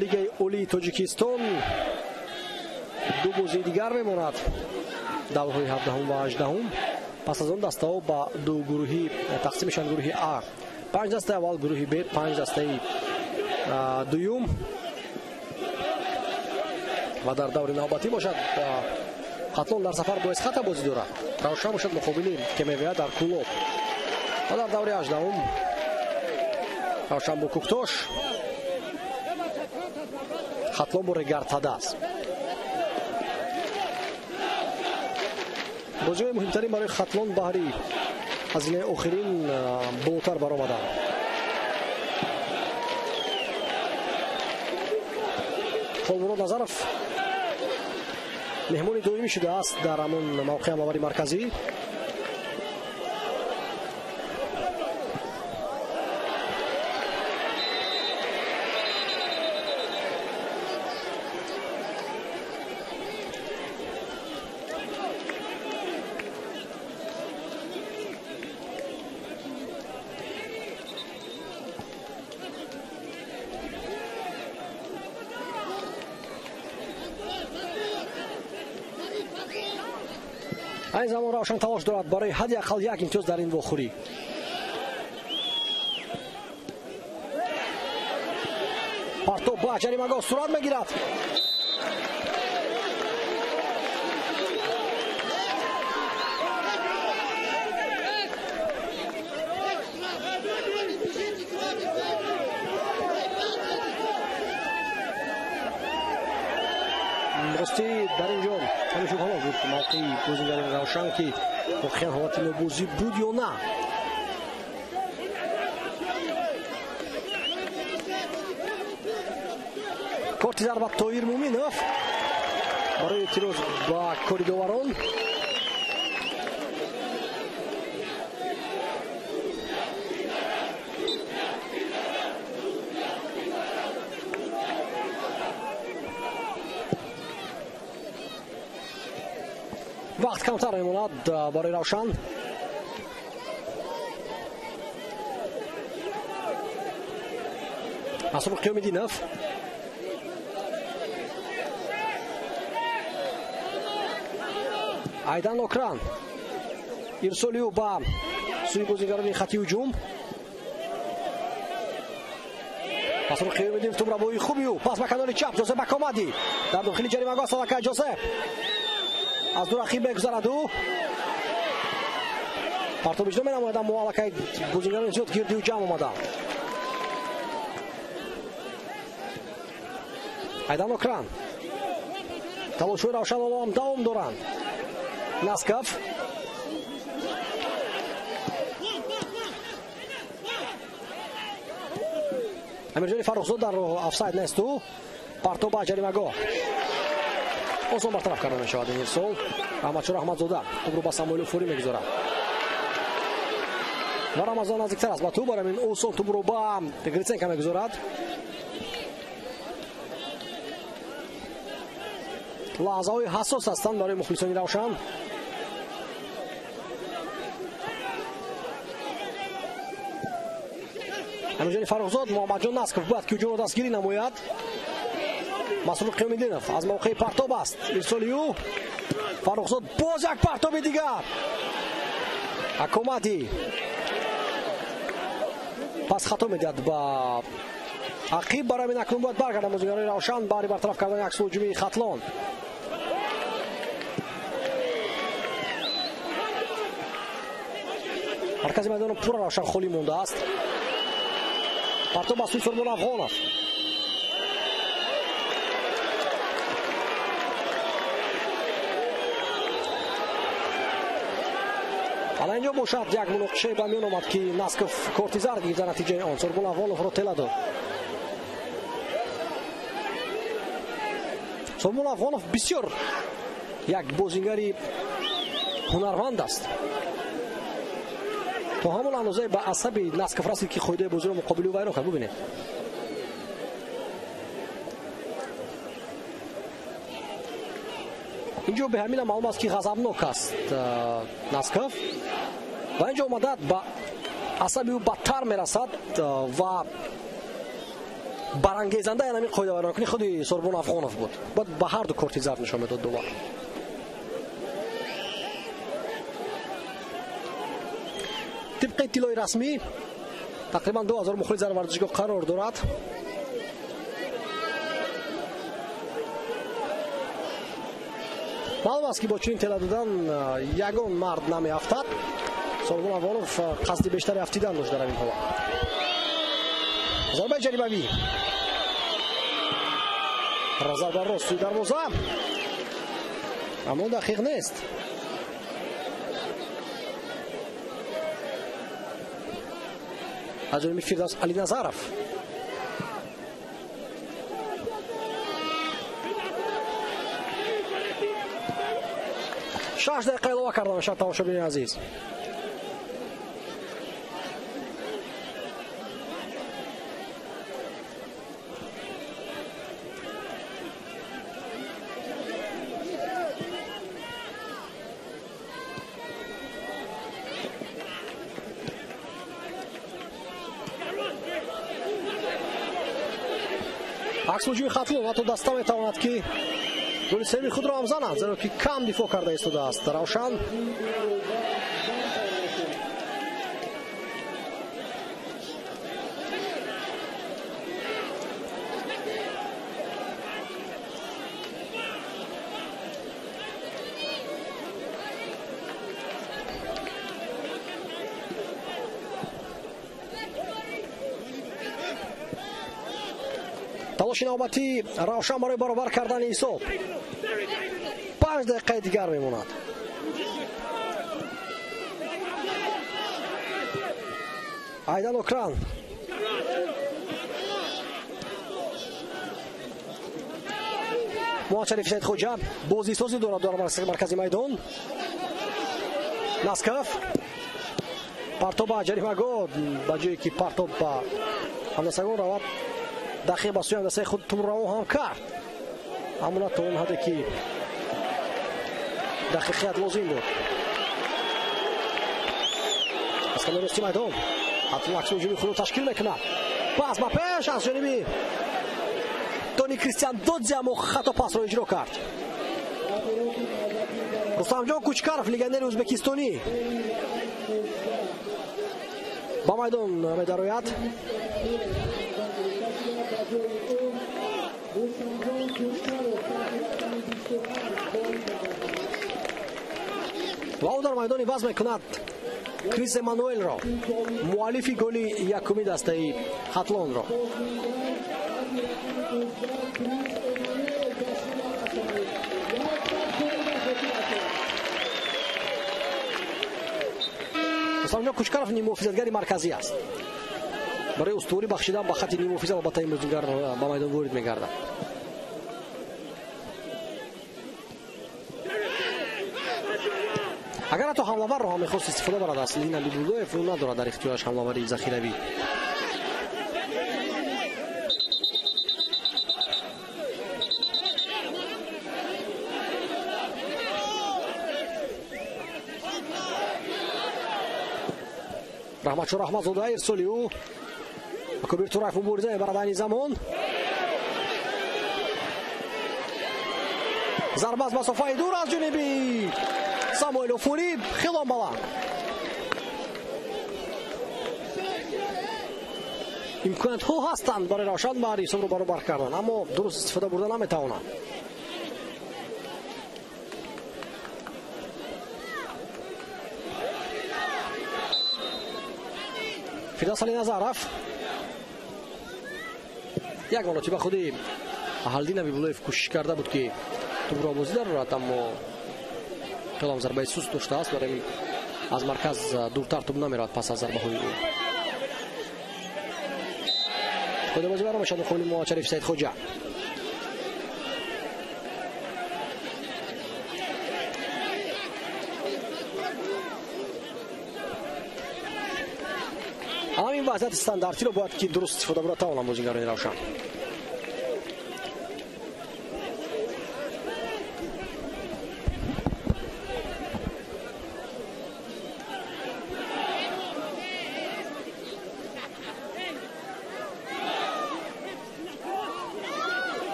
Лигаи Олии Тоҷикистон ду бозии дигар мемонад, даврҳои 17 ва 18. Пас аз он дастаҳо ба ду гурӯҳӣ тақсим мешаванд. Гурӯҳи А 5 дастаи аввал, гурӯҳи Б 5 дастаи дуюм. Ва дар даври навбатӣ бошад, Хатлон дар сафар бо Эсхата бозӣ дорад, Равшан бошад муқобили КМВА дар Кӯлоб. Ва дар даври 18 Равшан бо Кӯктош, Хатлон бо Регартадас. Бозиҳои муҳимтарин барои Хатлон баҳри ҳазинаи охирин болотар баромаданд. Холмурод Назаров меҳмони доимӣ шудааст дар ҳамон мавқеи ҳамлавари марказӣ. Айни замон Равшан талош дорад барои ҳадди ақал як имтиёз дар ин вохӯрӣ. Партоб ба ҷаримагоҳ сурат мегирад. Ростӣ дар ин ҷо ҳамин шубҳа буд мавқеи бозигари Равшан, ки воқеан ҳолати нобозӣ буд ё на. Корти зарба Тоир Муминов барои эътироз ба кори доварон. Вақт камтар мемонад барои Равшан. Масрур Қиёмиддинов. Айдан Окран. Ирсоли ӯ ба сӯи бозигарони хати ҳуҷум. Масрур Қиёмиддинов тӯбрабои хуби ӯ. Пас ба канори чап Ҷозеф Бакомади. Дар дохили ҷаримагоҳ салакай Ҷозеф. Аз ду рақиб мегузарад ӯ. Партоб иҷро менамояд, аммо аллакай бозигарони зиёд гирди ӯ ҷамъ омаданд. Айдан Окран. Талошҳои Равшан ҳоло ҳам давом доранд. Насков. Амирҷони Фаррухзод дар офсайд нест ӯ. Партоб ба ҷаримагоҳ. Осон бартараф карда мешавад ин ирсол. Раҳматшо Раҳматзода тӯбро ба Самоилов фурӣ мегузорад. Ва Рамазон наздиктар аст ба тӯб, барои ҳамин осон тӯбро ба Гриценко мегузорад. Лаҳзаҳои ҳассос ҳастанд барои мухлисони Равшан. Амирҷони Фаррухзод, Муҳаммадҷон Насков бояд ки ҳуҷумро дастгирӣ намояд. Масрур Қиёмиддинов аз мавқеи партоб аст. Ирсоли ӯ. Фаррухзод боз як партоби дигар. Акомади пас хато медиҳад ба ақиб. Барои ҳамин акнун бояд баргарданд бозигарони Равшан баҳри бартараф кардани аксу ҳуҷуми Хатлон. Маркази майдонро пурра Равшан холӣ мондааст. Партоб ба сӯи Сурбон Афғонов. Ана инҷо бошад як муноқишае ба миён омад, ки Насков корти зард гирифт, дар натиҷаи он Сурбон Афғоновро тела дод. Сурбон Афғонов бисёр як бозингари ҳунарманд аст. То ҳамон андозае ба асаби Насков расид, ки қоидаи бозиро муқобили ӯ вайрон кард. Бубинед. Инҷо бе ҳамина маълум аст, ки ғазабнок аст Насков ва инҷо омадад ба асаби ӯ бадтар мерасад ва барангезандаи ҳамин қоида вайронкунӣ худи Сурбон Афғонов буд. Бояд ба ҳар ду корти зард нишон медод довар. Тибқи иттилои расмӣ тақрибан 2000 мухлис дар варзишгоҳ қарор дорад. Маълум аст, ки бо чунин тела додан ягон мард намеафтад. Сурбон Афғонов қасди бештари афтидан дошт дар ҳамин ҳолат. Зарбаи ҷаримавӣ. Зарба рост сӯи дарвоза, аммо дақиқ нест. Аз ҷониби Фирдавс Алиназаров. 6 дақиқа илова карда мешавад, тамошобини азиз. Акс ҳуҷуми Хатлон ҳатто даста метавонад, ки голи сеюми худро ҳам занад, зеро ки кам дифоъ карда истодааст Равшан. Талоши навбатии Равшан барои баробар кардани ҳисоб. 5 дақиқаи дигар мемонад. Айдан Окран. Муҳаммадшариф Саидхоҷа бозисозӣ дорад дар маркази майдон. Насков партоб ба ҷаримагоҳ, ба ҷое ки партоб ба ҳамдастагон равад, дақиқ ба сӯи ҳамдастаи худ тубро равон ҳам кард, аммо на то он ҳадде ки дақиқият лозим буд. Аз канори рости майдон Хатлон акси ҳуҷуми худро ташкил мекунад. Пас ба пеш аз ҷониби Тони Кристиан Додзи, аммо хато пасро иҷро кард. Рустамҷон Кучкаров, легионери ӯзбекистонӣ, ба майдон медарояд. Ва ӯ дар майдон иваз мекунад Крис Эммануэлро, муаллифи голи якуми дастаи Хатлонро. Рустамҷон Кучкаров ниммуҳофизатгари марказӣ аст. Барои устуворӣ бахшидан ба хати ниммуҳофизат албатта ин бозингар ба майдон ворид мегардад. Агар ҳатто ҳамлаварро ҳам мехост истифода барад, Аслиддин Абибуллоев ӯ надорад дар ихтиёраш ҳамлавари захиравӣ. Раҳматшо Раҳматзода, ирсоли ӯ Акобир Тураев мубориза мебарад айни замон. Зарба аз масофаи дур аз ҷониби Самуэл Офури, хело баланд. Имкониятҳо ҳастанд барои Равшан ба ҳисобро баробар кардан, аммо дуруст истифода бурда наметавонанд. Фирдавс Алиназаров як маротиба худи Аҳалдин Абибуллоев кӯшиш карда буд, ки тӯбро бозӣ дарорад, аммо хело зарбаи суст доштааст, барои аз марказ дуртар тӯб намеравад пас аз зарбаҳои ӯ. Худи бозӣ баром мешавад муқобили Муҳаммадшариф Саидхоҷа. Ҳамин вазъияти стандартиро бояд ки дуруст истифода бурда тавонанд бозигарони Равшан.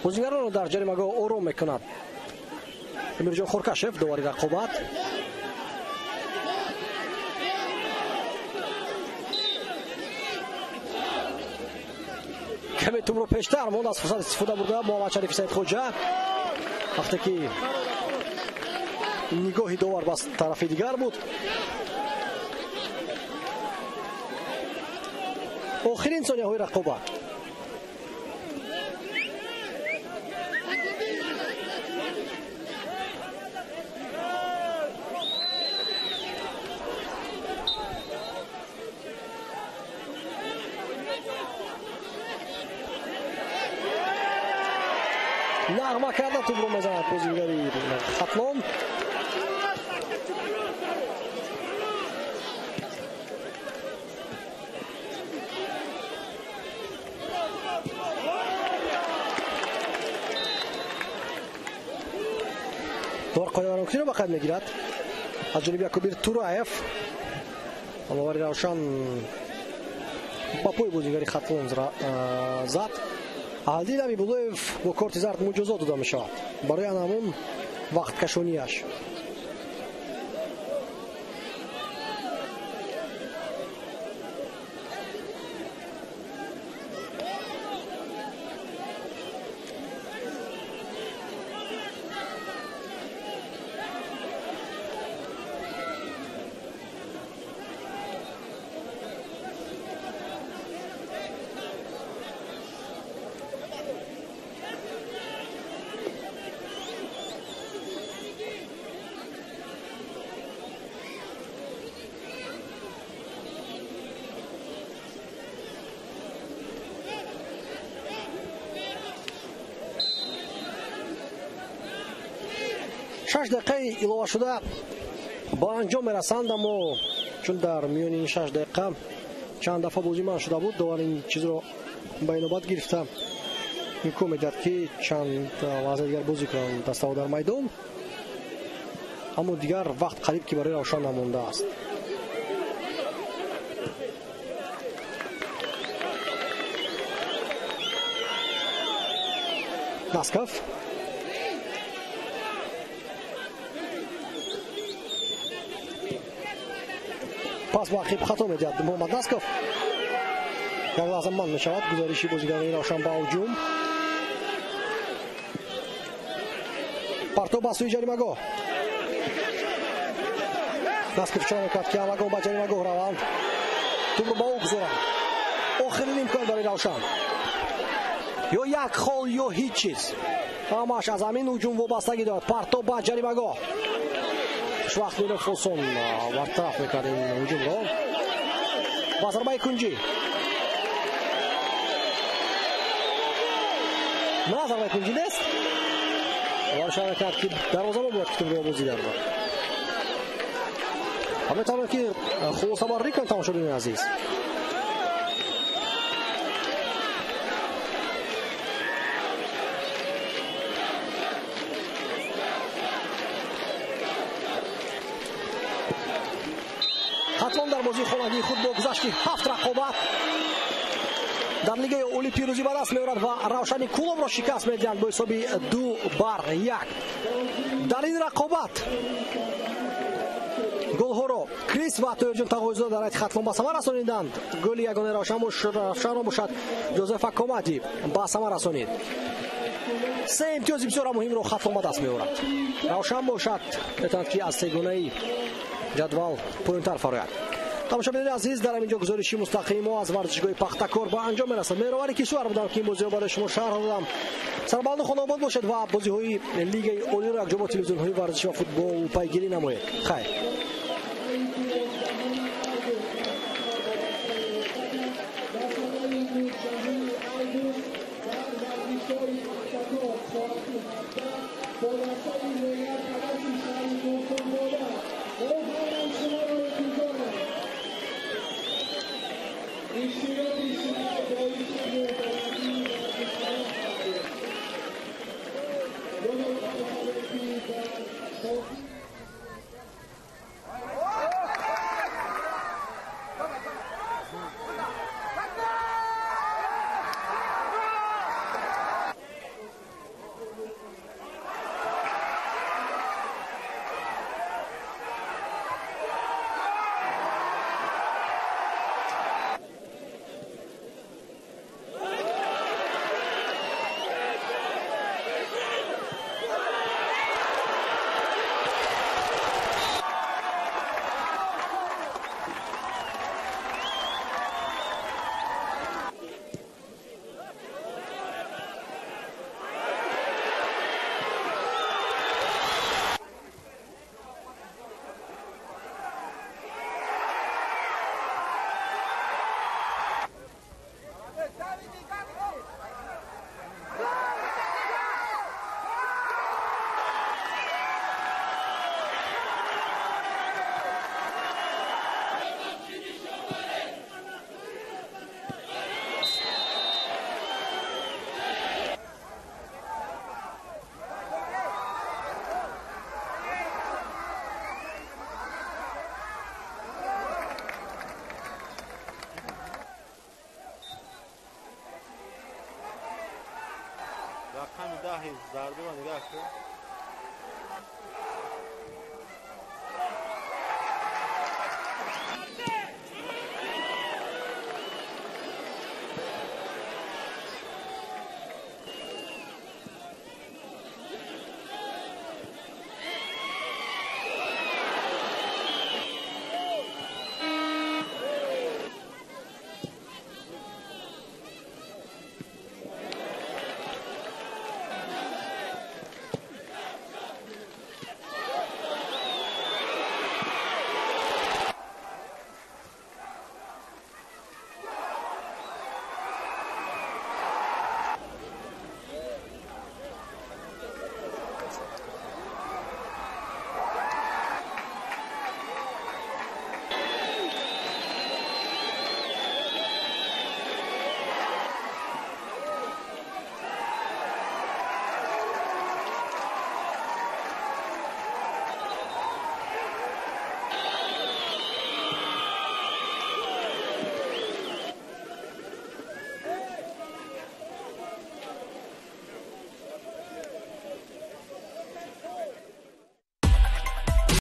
Бозигаронро дар ҷаримагоҳ ором мекунад Эмирҷон Хоркашев, довари рақобат. Каме тӯбро пештар монд, аз фурсат истифода бурда Муҳаммадшариф Саидхоҷа, вақте ки нигоҳи довар ба тарафи дигар буд. Охирин сонияҳои рақобат. Нағма карда тӯбро мезанад бозигари Хатлон. Довар қоидавайронкуниро ба қайд мегирад аз ҷониби Якубир Тураев. Ҳамлавари Равшан ба пои бозигари Хатлон зад. Аҳалдин Абибуллоев бо корти зард муҷозот дода мешавад барои ан ҳамон вақткашонияш. 6 дақиқаи иловашуда ба анҷом мерасанд, аммо чун дар миёни ин 6 дақиқа чанд дафъа бозӣ манъ шуда буд, довар ин чизро ба инобат гирифта имкон медиҳад, ки чанд лаҳза дигар бозӣ кунанд дастаҳо дар майдон, аммо дигар вақт қариб ки барои Равшан намондааст. Насков пас ба ақиб хато медиҳад Муҳаммад Насков. Як лаҳза манъ мешавад гузариши бозигарони Равшан ба ҳуҷум. Партоб ба сӯи ҷаримагоҳ. Насков чора мекард, ки ҳамагон ба ҷаримагоҳ раванд, тӯбро ба ӯ гузоранд. Охирин имкон барои Равшан, ё як хол ё ҳеҷ чиз. Ҳамааш аз ҳамин ҳуҷум вобастагӣ дорад. Партоб ба ҷаримагоҳ. Хушвақт Милов Фосон бартараф мекард ин ҳуҷумро. Ва зарбаи кунҷӣ. На, зарбаи кунҷӣ нест. Ишора мекард, ки дарвозабон бояд ки тӯбро бозӣ гардад. Ва метавонад, ки хулосабарӣ кунад тамошобинони азиз. Хатлон дар бозии хонагии худ бо гузашти 7 рақобат дар лигаи олӣ пирӯзӣ ба даст меорад ва Равшани Кӯлобро шикаст медиҳанд бо ҳисоби 2-1. Дар ин рақобат голҳоро Крис ва Тоирҷон Тағоизода дар ҳайати Хатлон ба самар расониданд. Голи ягонаи Равшанро бошад Ҷозефа Комади ба самар расонид. 3 имтиёзи бисёр муҳимро Хатлон ба даст меорад. Равшан бошад метавонад, ки аз сегонаи ҷадвал поёнтар фарояд. Тамошобинони азиз, дар ҳамин ҷо гузориши мустақими мо аз варзишгоҳи Пахтакор ба анҷом мерасад. Меҳровари кишвар будам, ки ин бозиро барои шумо шарҳ додам. Сарбаланду хонобод бошед ва бозиҳои лигаи олиро якҷо бо телевизионҳои варзишӣ ва футбол пайгирӣ намоед. Хайр.
Рақами 10 зардиро нигоҳ кун.